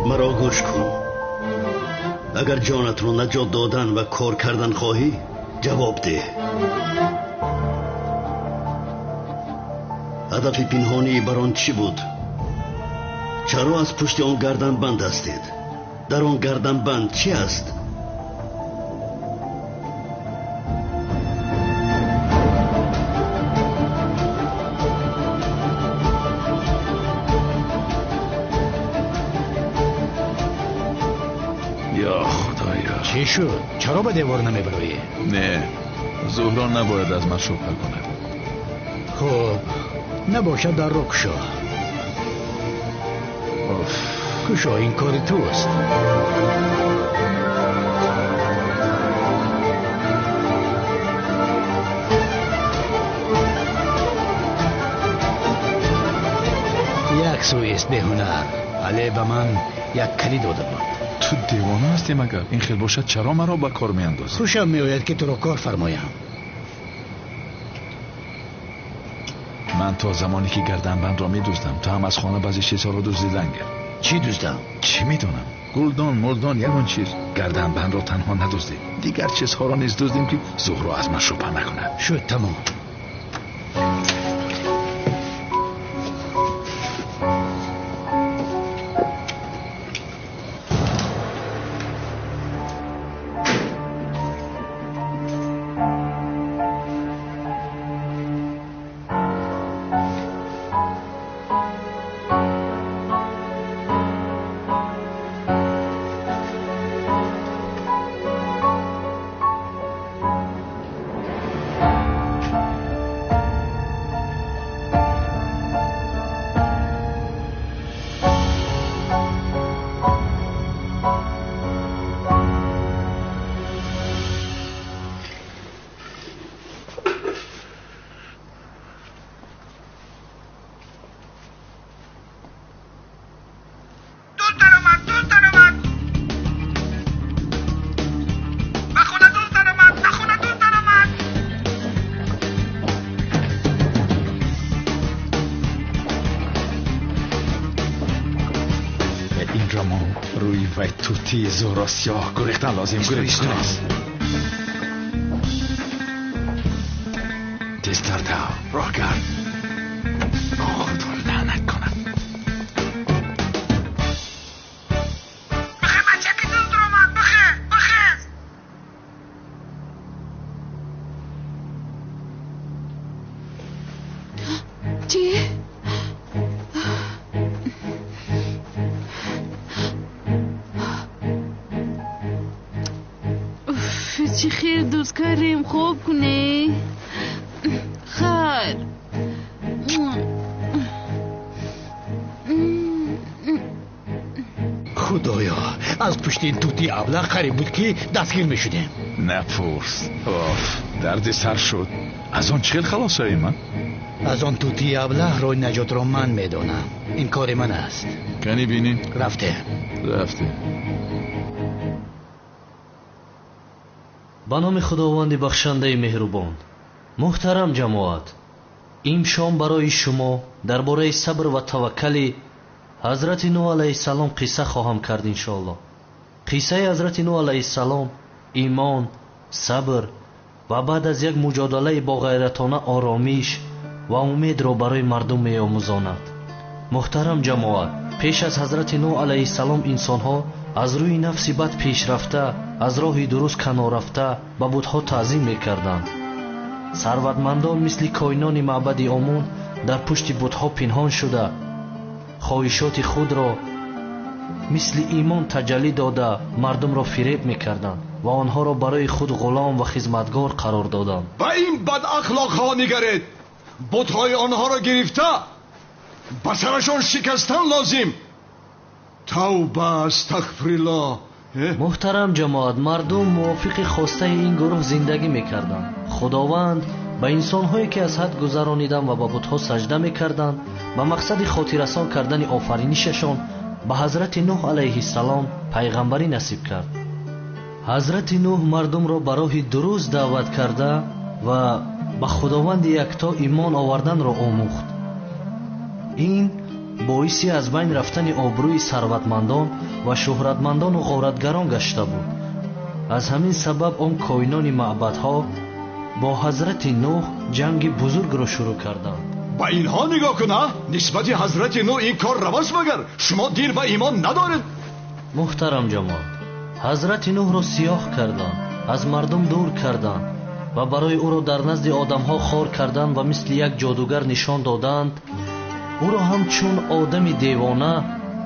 Маро гӯш кун. Агар ҷонатро наҷот додан ва кор кардан хоҳӣ, ҷавоб деҳ. Ҳадафи пинҳонии барон чӣ буд? Чаро аз пушти он гарданбанд ҳастед? Дар он гарданбанд чӣ аст? Ё Худоё! Чӣ шуд? Чаро ба девор намебароӣ? Не, Зуҳро набояд аз ман шубҳа кунад. Хуб, набошад дарро кушо. Кушо, ин кори туст. Як сӯист беҳунар, але ба ман як калид дода буд. Ту девона ҳастӣ магар? Ин хел бошад, чаро маро ба кор меандозӣ? Хушам меояд, ки туро кор фармоям. Ман то замоне ки гарданбандро медуздам, ту ҳам аз хона баъзе чизҳоро дуздидан гир. Чӣ дуздам? Чӣ медонам? Гулдон, мулдон, ягон чиз. Гарданбандро танҳо надуздем, дигар чизҳоро низ дуздем, ки Зуҳро аз ман шубҳа накунад. Шуд, тамом. Тути Зуҳро сиёҳ гурехтан лозим. Гурез, гурез. Тезтар дав, роҳ гард. Худо лаънат кунад. Бихе, бачаки дузд омад, бихе, бихез. Чӣ? Чӣ хел дӯст кардем, хоб кунӣ? Хайр. Худоё, аз пушти ин тути аблаҳ қариб буд, ки дастгир мешудем. Напурс. Оф, дарди сар шуд. Аз он чӣ хел халос шавем, а? Аз он тути аблаҳ роҳи наҷотро ман медонам. Ин кори ман аст. Кани бинем. Рафтем. Рафтем. Ба номи Худованди бахшандаи меҳрубон. Муҳтарам ҷамоат, имшом барои шумо дар бораи сабр ва таваккали ҳазрати Нӯҳ алайҳиссалом қисса хоҳам кард иншоаллоҳ. Қиссаи ҳазрати Нӯҳ алайҳиссалом имон, сабр ва баъд аз як муҷодалаи боғайратона оромиш ва умедро барои мардум меомӯзонад. Муҳтарам ҷамоат, пеш аз ҳазрати Нӯҳ алайҳиссалом инсонҳо аз рӯи нафси бад пешрафта, аз роҳи дуруст канор рафта ба бутҳо таъзим мекарданд. Сарватмандон мисли коинони маъбади Омун дар пушти бутҳо пинҳон шуда, хоҳишоти худро мисли имон таҷаллӣ дода мардумро фиреб мекарданд ва онҳоро барои худ ғулом ва хизматгор қарор доданд. Ба ин бадахлоқҳо нигаред! Бутҳои онҳоро гирифта ба сарашон шикастан лозим. Тавба, астағфируллоҳ. Муҳтарам ҷамоат, мардум мувофиқи хостаи ин гурӯҳ зиндагӣ мекарданд. Худованд ба инсонҳое, ки аз ҳад гузаронидан ва ба бутҳо сажда мекарданд, ба мақсади хотиррасон кардани офаринишашон ба ҳазрати Нӯҳ алайҳиссалом пайғамбарӣ насиб кард. Ҳазрати Нӯҳ мардумро ба роҳи дуруст даъват карда ва ба Худованди якто имон оварданро омӯхт. Ин боиси аз байн рафтани обрӯи сарватмандон ва шӯҳратмандону ғоратгарон гашта буд. Аз ҳамин сабаб он коинони маъбадҳо бо ҳазрати Нӯҳ ҷанги бузургро шурӯъ карданд. Ба инҳо нигоҳ кун, а? Нисбати ҳазрати Нӯҳ ин кор равост магар? Шумо дин ва имон надоред? Муҳтарам ҷамоат, ҳазрати Нӯҳро сиёҳ карданд, аз мардум дур карданд ва барои ӯро дар назди одамҳо хор карданд ва мисли як ҷодугар нишон доданд. Ӯро ҳамчун одами девона,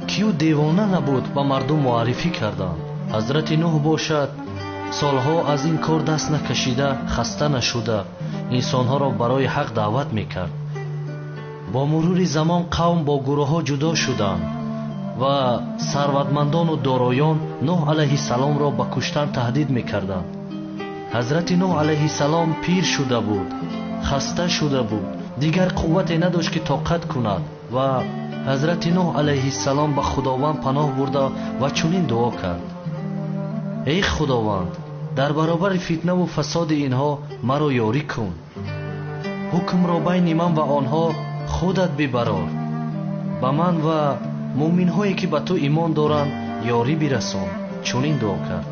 ки ӯ девона набуд, ба мардум муаррифӣ карданд. Ҳазрати Нӯҳ бошад, солҳо аз ин кор даст накашида, хаста нашуда, инсонҳоро барои ҳақ даъват мекард. Бо мурури замон қавм бо гурӯҳҳо ҷудо шуданд ва сарватмандону дороён Нӯҳ алайҳиссаломро ба куштан таҳдид мекарданд. Ҳазрати Нӯҳ алайҳиссалом пир шуда буд, хаста шуда буд, дигар қуввате надошт ки тоқат кунад ва ҳазрати Нӯҳ алайҳиссалом ба Худованд паноҳ бурда ва чунин дуо кард: эй Худованд, дар баробари фитнаву фасоди инҳо маро ёрӣ кун. Ҳукмро байни ман ва онҳо худат бибарор. Ба ман ва муъминҳое ки ба ту имон доранд ёрӣ бирасон. Чунин дуо кард.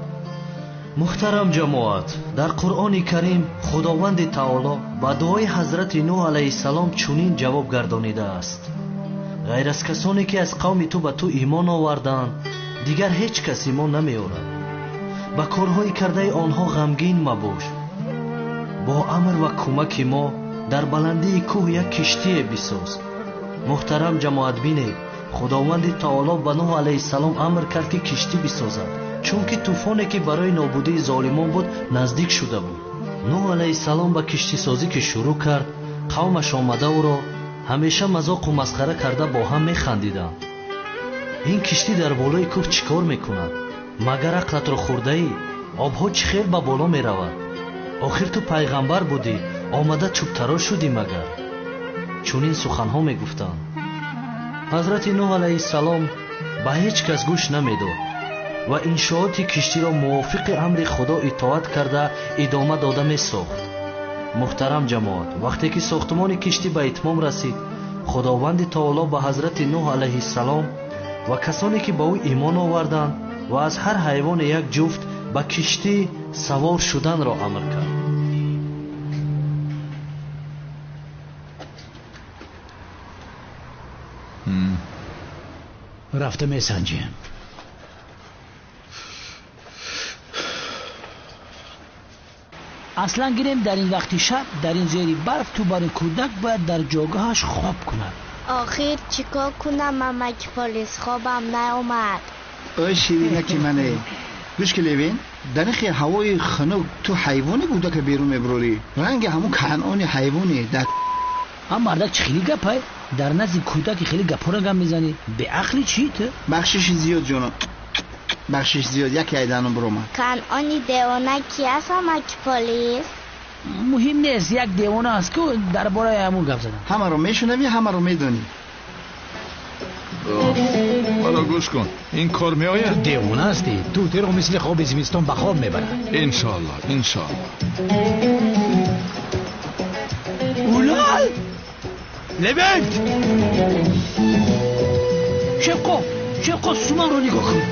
Муҳтарам ҷамоат, дар Қуръони Карим Худованди Таоло ба дуои ҳазрати Нӯҳ алайҳиссалом чунин ҷавоб гардонидааст: ғайр аз касоне ки аз қавми ту ба ту имон оварданд, дигар ҳеҷ кас имон намеорад. Ба корҳои кардаи онҳо ғамгин мабош. Бо амр ва кӯмаки мо дар баландии кӯҳ як киштие бисоз. Муҳтарам ҷамоат, бинед, Худованди Таоло ба Нӯҳ алайҳиссалом амр кард ки киштӣ бисозад, чунки тӯфоне ки барои нобудии золимон буд наздик шуда буд. Нӯҳ алайҳиссалом ба киштисозӣ ки шурӯъ кард, қавмаш омада ӯро ҳамеша мазоқу масхара карда бо ҳам механдиданд. Ин киштӣ дар болои кӯҳ чӣ кор мекунад? Магар ақлатро хӯрдаӣ? Обҳо чӣ хел ба боло меравад? Охир ту пайғамбар будӣ, омада чӯбтарош шудӣ магар? Чунин суханҳо мегуфтанд. Ҳазрати Нӯҳ алайҳиссалом ба ҳеҷ кас гӯш намедод ва иншооти киштиро мувофиқи амри Худо итоат карда идома дода месохт. Муҳтарам ҷамоат, вақте ки сохтмони киштӣ ба итмом расид, Худованди Таоло ба ҳазрати Нӯҳ алайҳиссалом ва касоне ки ба ӯ имон оварданд ва аз ҳар ҳайвоне як ҷуфт ба киштӣ савор шуданро амр кард. Рафта месанҷем. Аслан гирем, дар ин вақти шаб, дар ин зери барф, ту барои кӯдак бояд дар ҷойгоҳаш хоб кунад. Охир чӣ кор кунам, амаки полис, хобам наомад. Ой ширинаки мане, гӯш ки Левин, дар ин хел ҳавои хунук ту ҳайвоне кӯдака берун мебурорӣ. Ранги ҳамун канъони ҳайвоне дар ҳам мардак чӣ хеле гапай? Дар назди кӯдаки хеле гапҳоро гап мезанӣ. Беақли чӣ ту? Бахшиши зиёд ҷонам, бахшиш зиёд, яке айданом биромад. Канъони девона ки аст, амаки полис? Муҳим нест, як девона аст ку дар бораи ҳамун гап задам. Ҳамаро мешунавӣ, ҳамаро медонӣ. Ҳоло гӯш кун, ин кор меояд? Ту девона ҳастӣ, тӯтиро мисли хоби зимистон ба хоб мебарад. Иншоалло, иншоалло. Улал! Левент! Шевко, Шевко, суманро нигоҳ кун.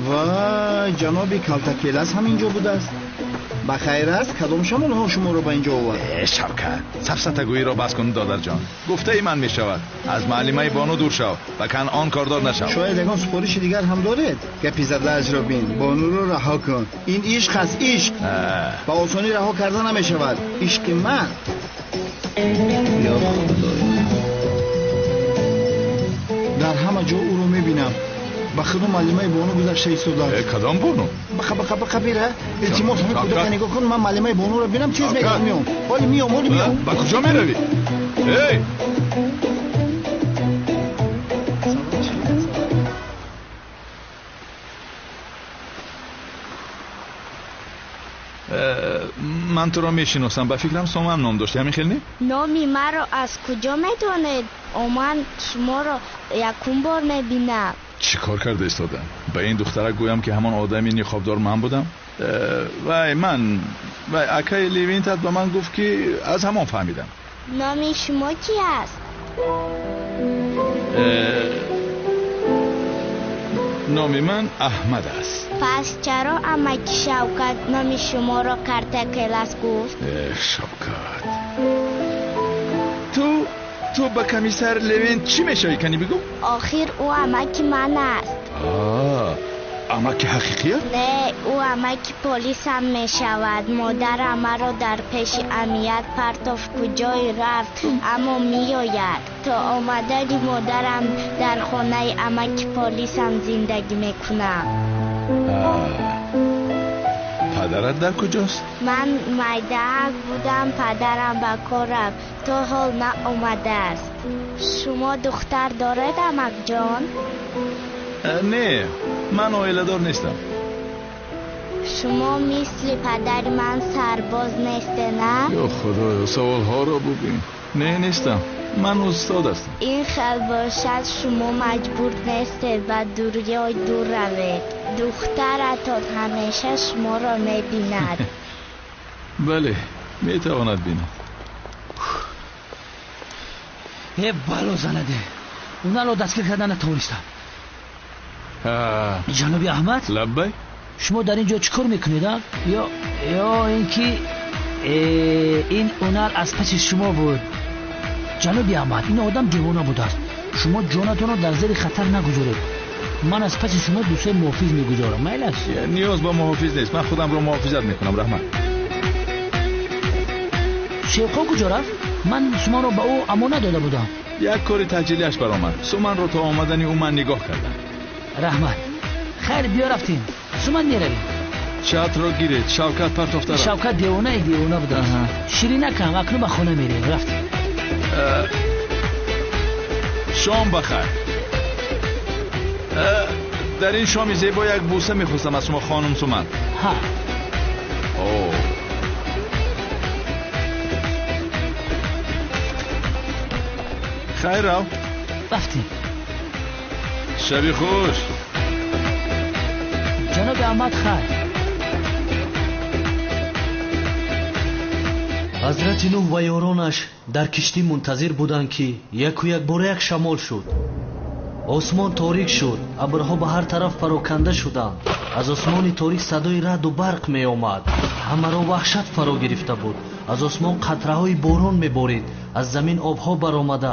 Вай, ҷаноби Калтакелас ҳам инҷо будааст. Ба хайр аст, кадом шамолҳо шуморо ба инҷо овард? Э, Шавкат, сафсатагӯиро бас кун, додарҷон. Гуфтаи ман мешавад. Аз муаллимаи Бону дур шав ва Канъон кордор нашав. Шояд ягон супориши дигар ҳам доред? Гапи задаашро бин, Бонуро раҳо кун. Ин ишқ аст, ишқ. Ба осонӣ раҳо карда намешавад. Ишқи ман. Ё Худоё, дар ҳама ҷо ӯро мебинам. Ба худу муаллимаи Бону гузашта истодааст. Кадом Бону? Бақа, бақа, бақа, бира. Илтимос, ҳамин кӯдака нигоҳ кун, ман муаллимаи Бонуро бинам, тез мегардам, меом. Ҳоли меом, ҳоли меом. Ба куҷо меравӣ? Эй! Ман туро мешиносам, ба фикрам Соман ном дошти, ҳамин хел не? Номи маро аз куҷо медонед? Ман шуморо якум бор мебинам. Чӣ кор карда истодам? Ба ин духтарак гӯям ки ҳамон одами ниқобдор ман будам? Вай, ман вай, акаи Левинтат ба ман гуфт ки аз ҳамон фаҳмидам. Номи шумо чӣ аст? Номи ман Аҳмад аст. Пас чаро амаки Шавкат номи шуморо Картакелас гуфт? Шавкат. Ту ба комиссар Левент чӣ мешавӣ, кани бигӯ? Охир ӯ амаки ман аст. Амаки ҳақиқият? Не, ӯ амаки полисам мешавад. Модарам маро дар пеши амният партофт, куҷое рафт, аммо меояд. То омадани модарам дар хонаи амаки полисам зиндагӣ мекунам. Падарат дар куҷост? Ман майдаак будам, падарам ба кор рафт, то ҳол наомадааст. Шумо духтар доред, амакҷон? Не, ман оиладор нестам. Шумо мисли падари ман сарбоз несте, на? Ё Худоё, саволҳоро бубин. Не, нестам. Ман устод ҳастам. Ин хел бошад, шумо маҷбур нестед ба дунёи дур равед. Духтаратон ҳамеша шуморо мебинад. Бале, метавонад бинад. Э, бало занаде. Унаро дастгир карда натавонистам. Ҷаноби Аҳмад? Лаббай. Шумо дар ин ҷо чӣ кор мекунед, а? Ё ин ки ин ҳунар аз паси шумо буд. Ҷаноби Аҳмад, ин одам девона будааст. Шумо ҷонатонро дар зери хатар нагузоред. Ман аз паси шумо ду-се муҳофиз мегузорам. Майл аст? Ниёз ба муҳофиз нест. Ман худамро муҳофизат мекунам, раҳмат. Шевқо куҷо рафт? Ман шуморо ба ӯ амонат дода будам. Як кори таъҷилиаш баромад. Суманро то омадани ӯ ман нигоҳ кардам. Раҳмат. Хайр, биё рафтем. Суман меравем. Чатрро гиред. Шавкат партофта рафт. Шавкат девонаи девона будааст. Ширинакам, акнун ба хона мерем. Рафтем. Шом бахайр. Дар ин шоми зебо як бӯса мехостам аз шумо, хонум Суман. Ҳа. О. Хайр, рав. Рафтем. Шаби хуш. Ҷаноби Аҳмад, хайр. Ҳазрати Нӯҳ ва ёронаш дар киштӣ мунтазир буданд, ки яку якбора як шамол шуд. Осмон торик шуд, абрҳо ба ҳар тараф пароканда шуданд. Аз осмони торик садои раъду барқ меомад. Ҳамаро ваҳшат фаро гирифта буд. Аз осмон қатраҳои борон меборид, аз замин обҳо баромада,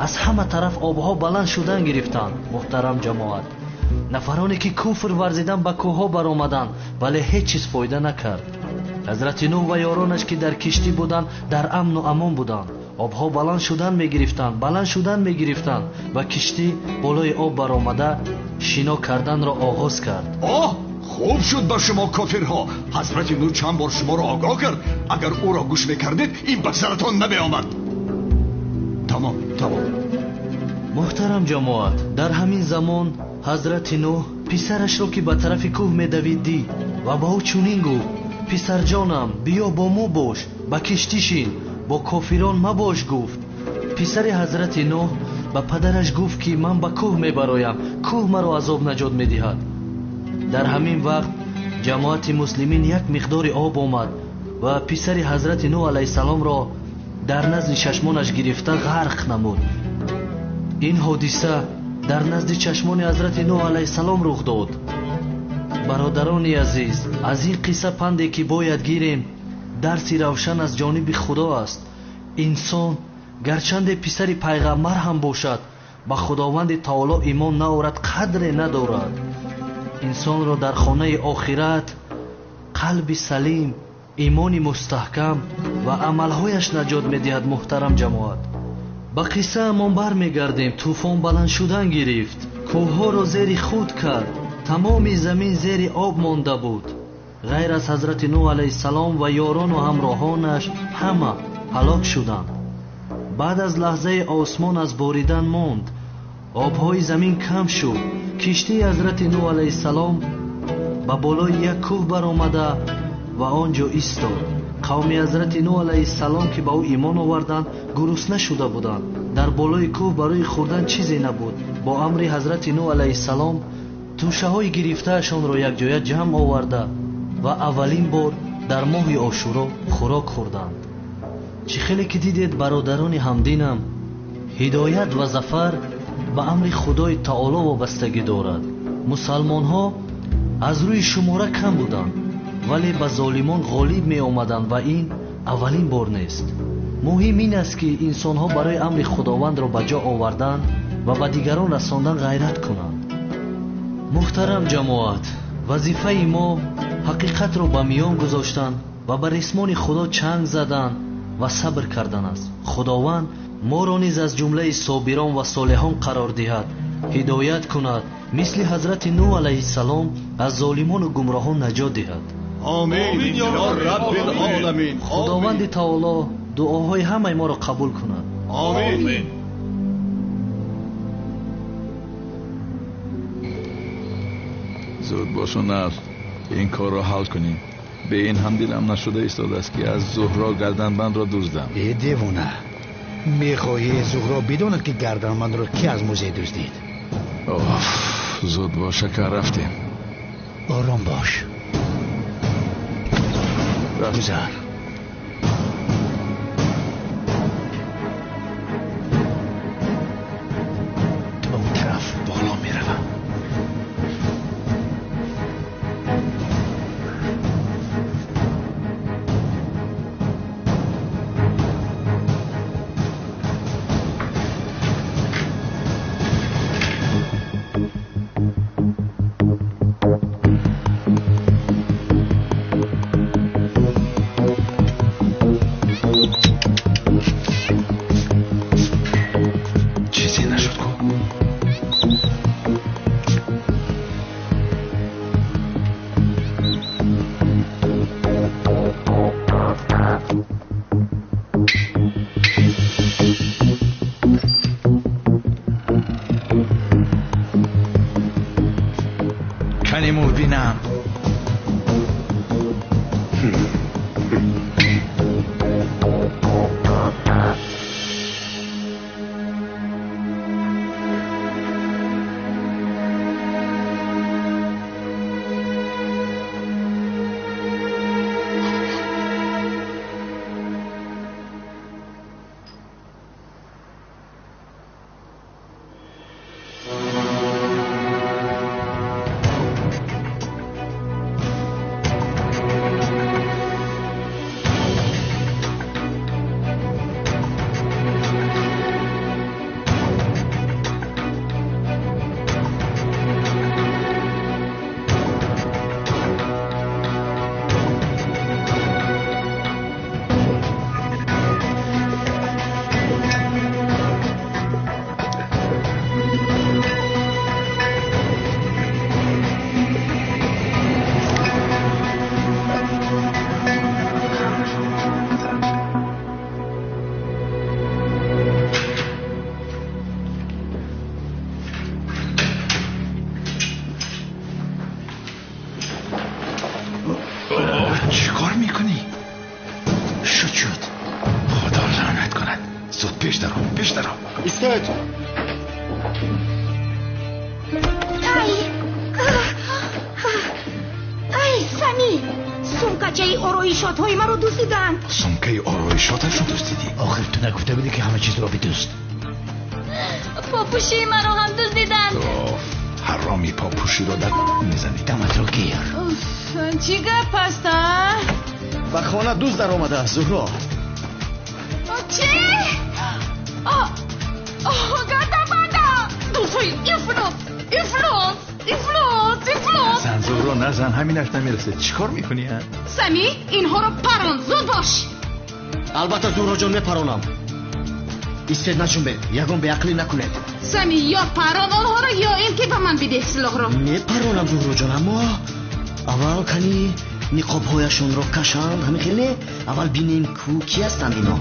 аз ҳама тараф обҳо баланд шудан гирифтанд. Муҳтарам ҷамоат, нафароне ки куфр варзидан ба кӯҳҳо баромаданд, вале ҳеҷ чиз фоида накард. Ҳазрати Нӯҳ ва ёронаш, ки дар киштӣ буданд, дар амну амон буданд. Обҳо баланд шудан мегирифтанд, баланд шудан мегирифтанд ва киштӣ болои об баромада шино карданро оғоз кард. Оҳ, хуб шуд ба шумо кофирҳо. Ҳазрати Нӯҳ чанд бор шуморо огоҳ кард. Агар ӯро гӯш мекардед, ин ба саратон намеомад. Тамом, тамом. Муҳтарам ҷамоат, дар ҳамин замон ҳазрати Нӯҳ писарашро, ки ба тарафи кӯҳ медавид, дид ва ба ӯ чунин гуфт: писарҷонам, биё бо мо бош, ба киштӣ шин, бо кофирон мабош. Гуфт. Писари ҳазрати Нӯҳ ба падараш гуфт, ки ман ба кӯҳ мебароям, кӯҳ маро аз об наҷот медиҳад. Дар ҳамин вақт ҷамоати муслимин як миқдори об омад ва писари ҳазрати Нӯҳ алайҳиссаломро дар назди чашмонаш гирифта ғарқ намуд. Ин ҳодиса дар назди чашмони ҳазрати Нӯҳ алайҳиссалом рух дод. Бародарони азиз, аз ин қисса панде ки бояд гирем, дарси равшан аз ҷониби Худо аст. Инсон гарчанде писари пайғамбар ҳам бошад, ба Худованди Таоло имон наорад, қадре надорад. Инсонро дар хонаи охират қалби салим, имони мустаҳкам ва амалҳояш наҷот медиҳад. Муҳтарам ҷамоат, ба қиссаамон бармегардем. Тӯфон баланд шудан гирифт, кӯҳҳоро зери худ кард, тамоми замин зери об монда буд. Ғайр аз ҳазрати Нӯҳ алайҳиссалом ва ёрону ҳамроҳонаш ҳама ҳалок шуданд. Баъд аз лаҳзаи осмон аз боридан монд, обҳои замин кам шуд. Киштии ҳазрати Нӯҳ алайҳиссалом ба болои як кӯҳ баромада ва он ҷо истод. Қавми ҳазрати Нӯҳ алайҳиссалом, ки ба ӯ имон оварданд, гурусна шуда буданд. Дар болои кӯҳ барои хӯрдан чизе набуд. Бо амри ҳазрати Нӯҳ алайҳиссалом тӯшаҳои гирифтаашонро якҷоя ҷамъ оварда ва аввалин бор дар моҳи Ошуро хӯрок хӯрданд. Чӣ хеле ки дидед, бародарони ҳамдинам, ҳидоят ва зафар ба амри Худои Таоло вобастагӣ дорад. Мусалмонҳо аз рӯи шумора кам буданд, вале ба золимон ғолиб меомаданд ва ин аввалин бор нест. Муҳим ин аст, ки инсонҳо барои амри Худовандро ба ҷо овардан ва ба дигарон расондан ғайрат кунанд. Муҳтарам ҷамоат, вазифаи мо ҳақиқатро ба миён гузоштан ва ба рисмони Худо чанг задан ва сабр кардан аст. Худованд моро низ аз ҷумлаи собирон ва солиҳон қарор диҳад, ҳидоят кунад, мисли ҳазрати Нӯҳ алайҳиссалом аз золимону гумроҳон наҷот диҳад. Омин ё Раббил оламин. Худованди таоло дуоҳои ҳамаи моро қабул кунад. Омин. Зуд бош Унал, ин корро ҳал кунем. Бе ин ҳам дилам нашуда истодааст, ки аз Зуҳро гарданбандро дуздам. Э девона, мехоҳӣ Зуҳро бидонад, ки гарданбандро ки аз музей дуздид? Оф, зуд бош, шакар, рафтем. Ором бош. Гузар. Ту ба он тараф боло меравам. Чӣ гап аст, а? Ба хона дузд даромадааст, Зуҳро. Чӣ? Гарданбандам! Дуздҳои ифлос, ифлос, ифлос, ифлос! Назан, Зуҳро, назан, ҳаминаш намерасад. Чӣ кор мекунӣ, а? Сами, инҳоро парон, зуд бош! Албатта, Зуҳроҷон, мепаронам. Истед, наҷунбед, ягон беақлӣ накунед. Сами, ё парон онҳоро, ё ин ки ба ман бидеҳ силоҳро. Мепаронам, Зуҳроҷон, аммо аввал кани ниқобҳояшонро кашанд, ҳамин хел не? Аввал бинем ку ки ҳастанд ино.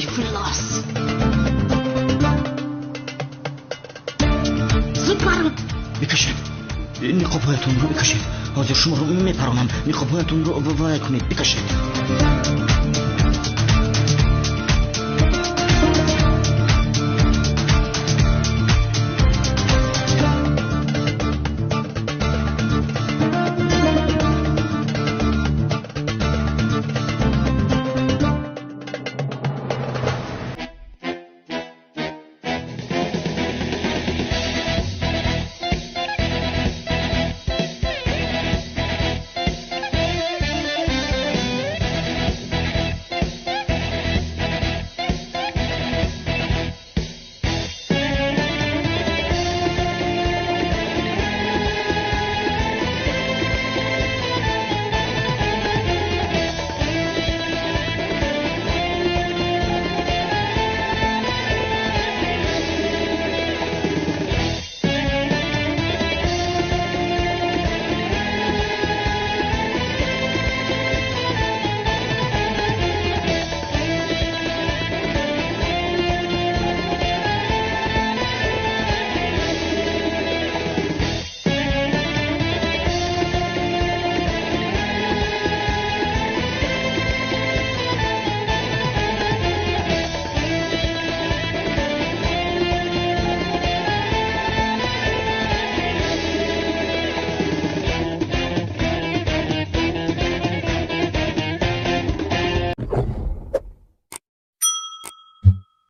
Ифлос! Зуд парон! Бикашед, ниқобҳоятонро бикашед. Ҳозир шуморо мепаронам. Ниқобҳоятонро вай кунед, бикашед.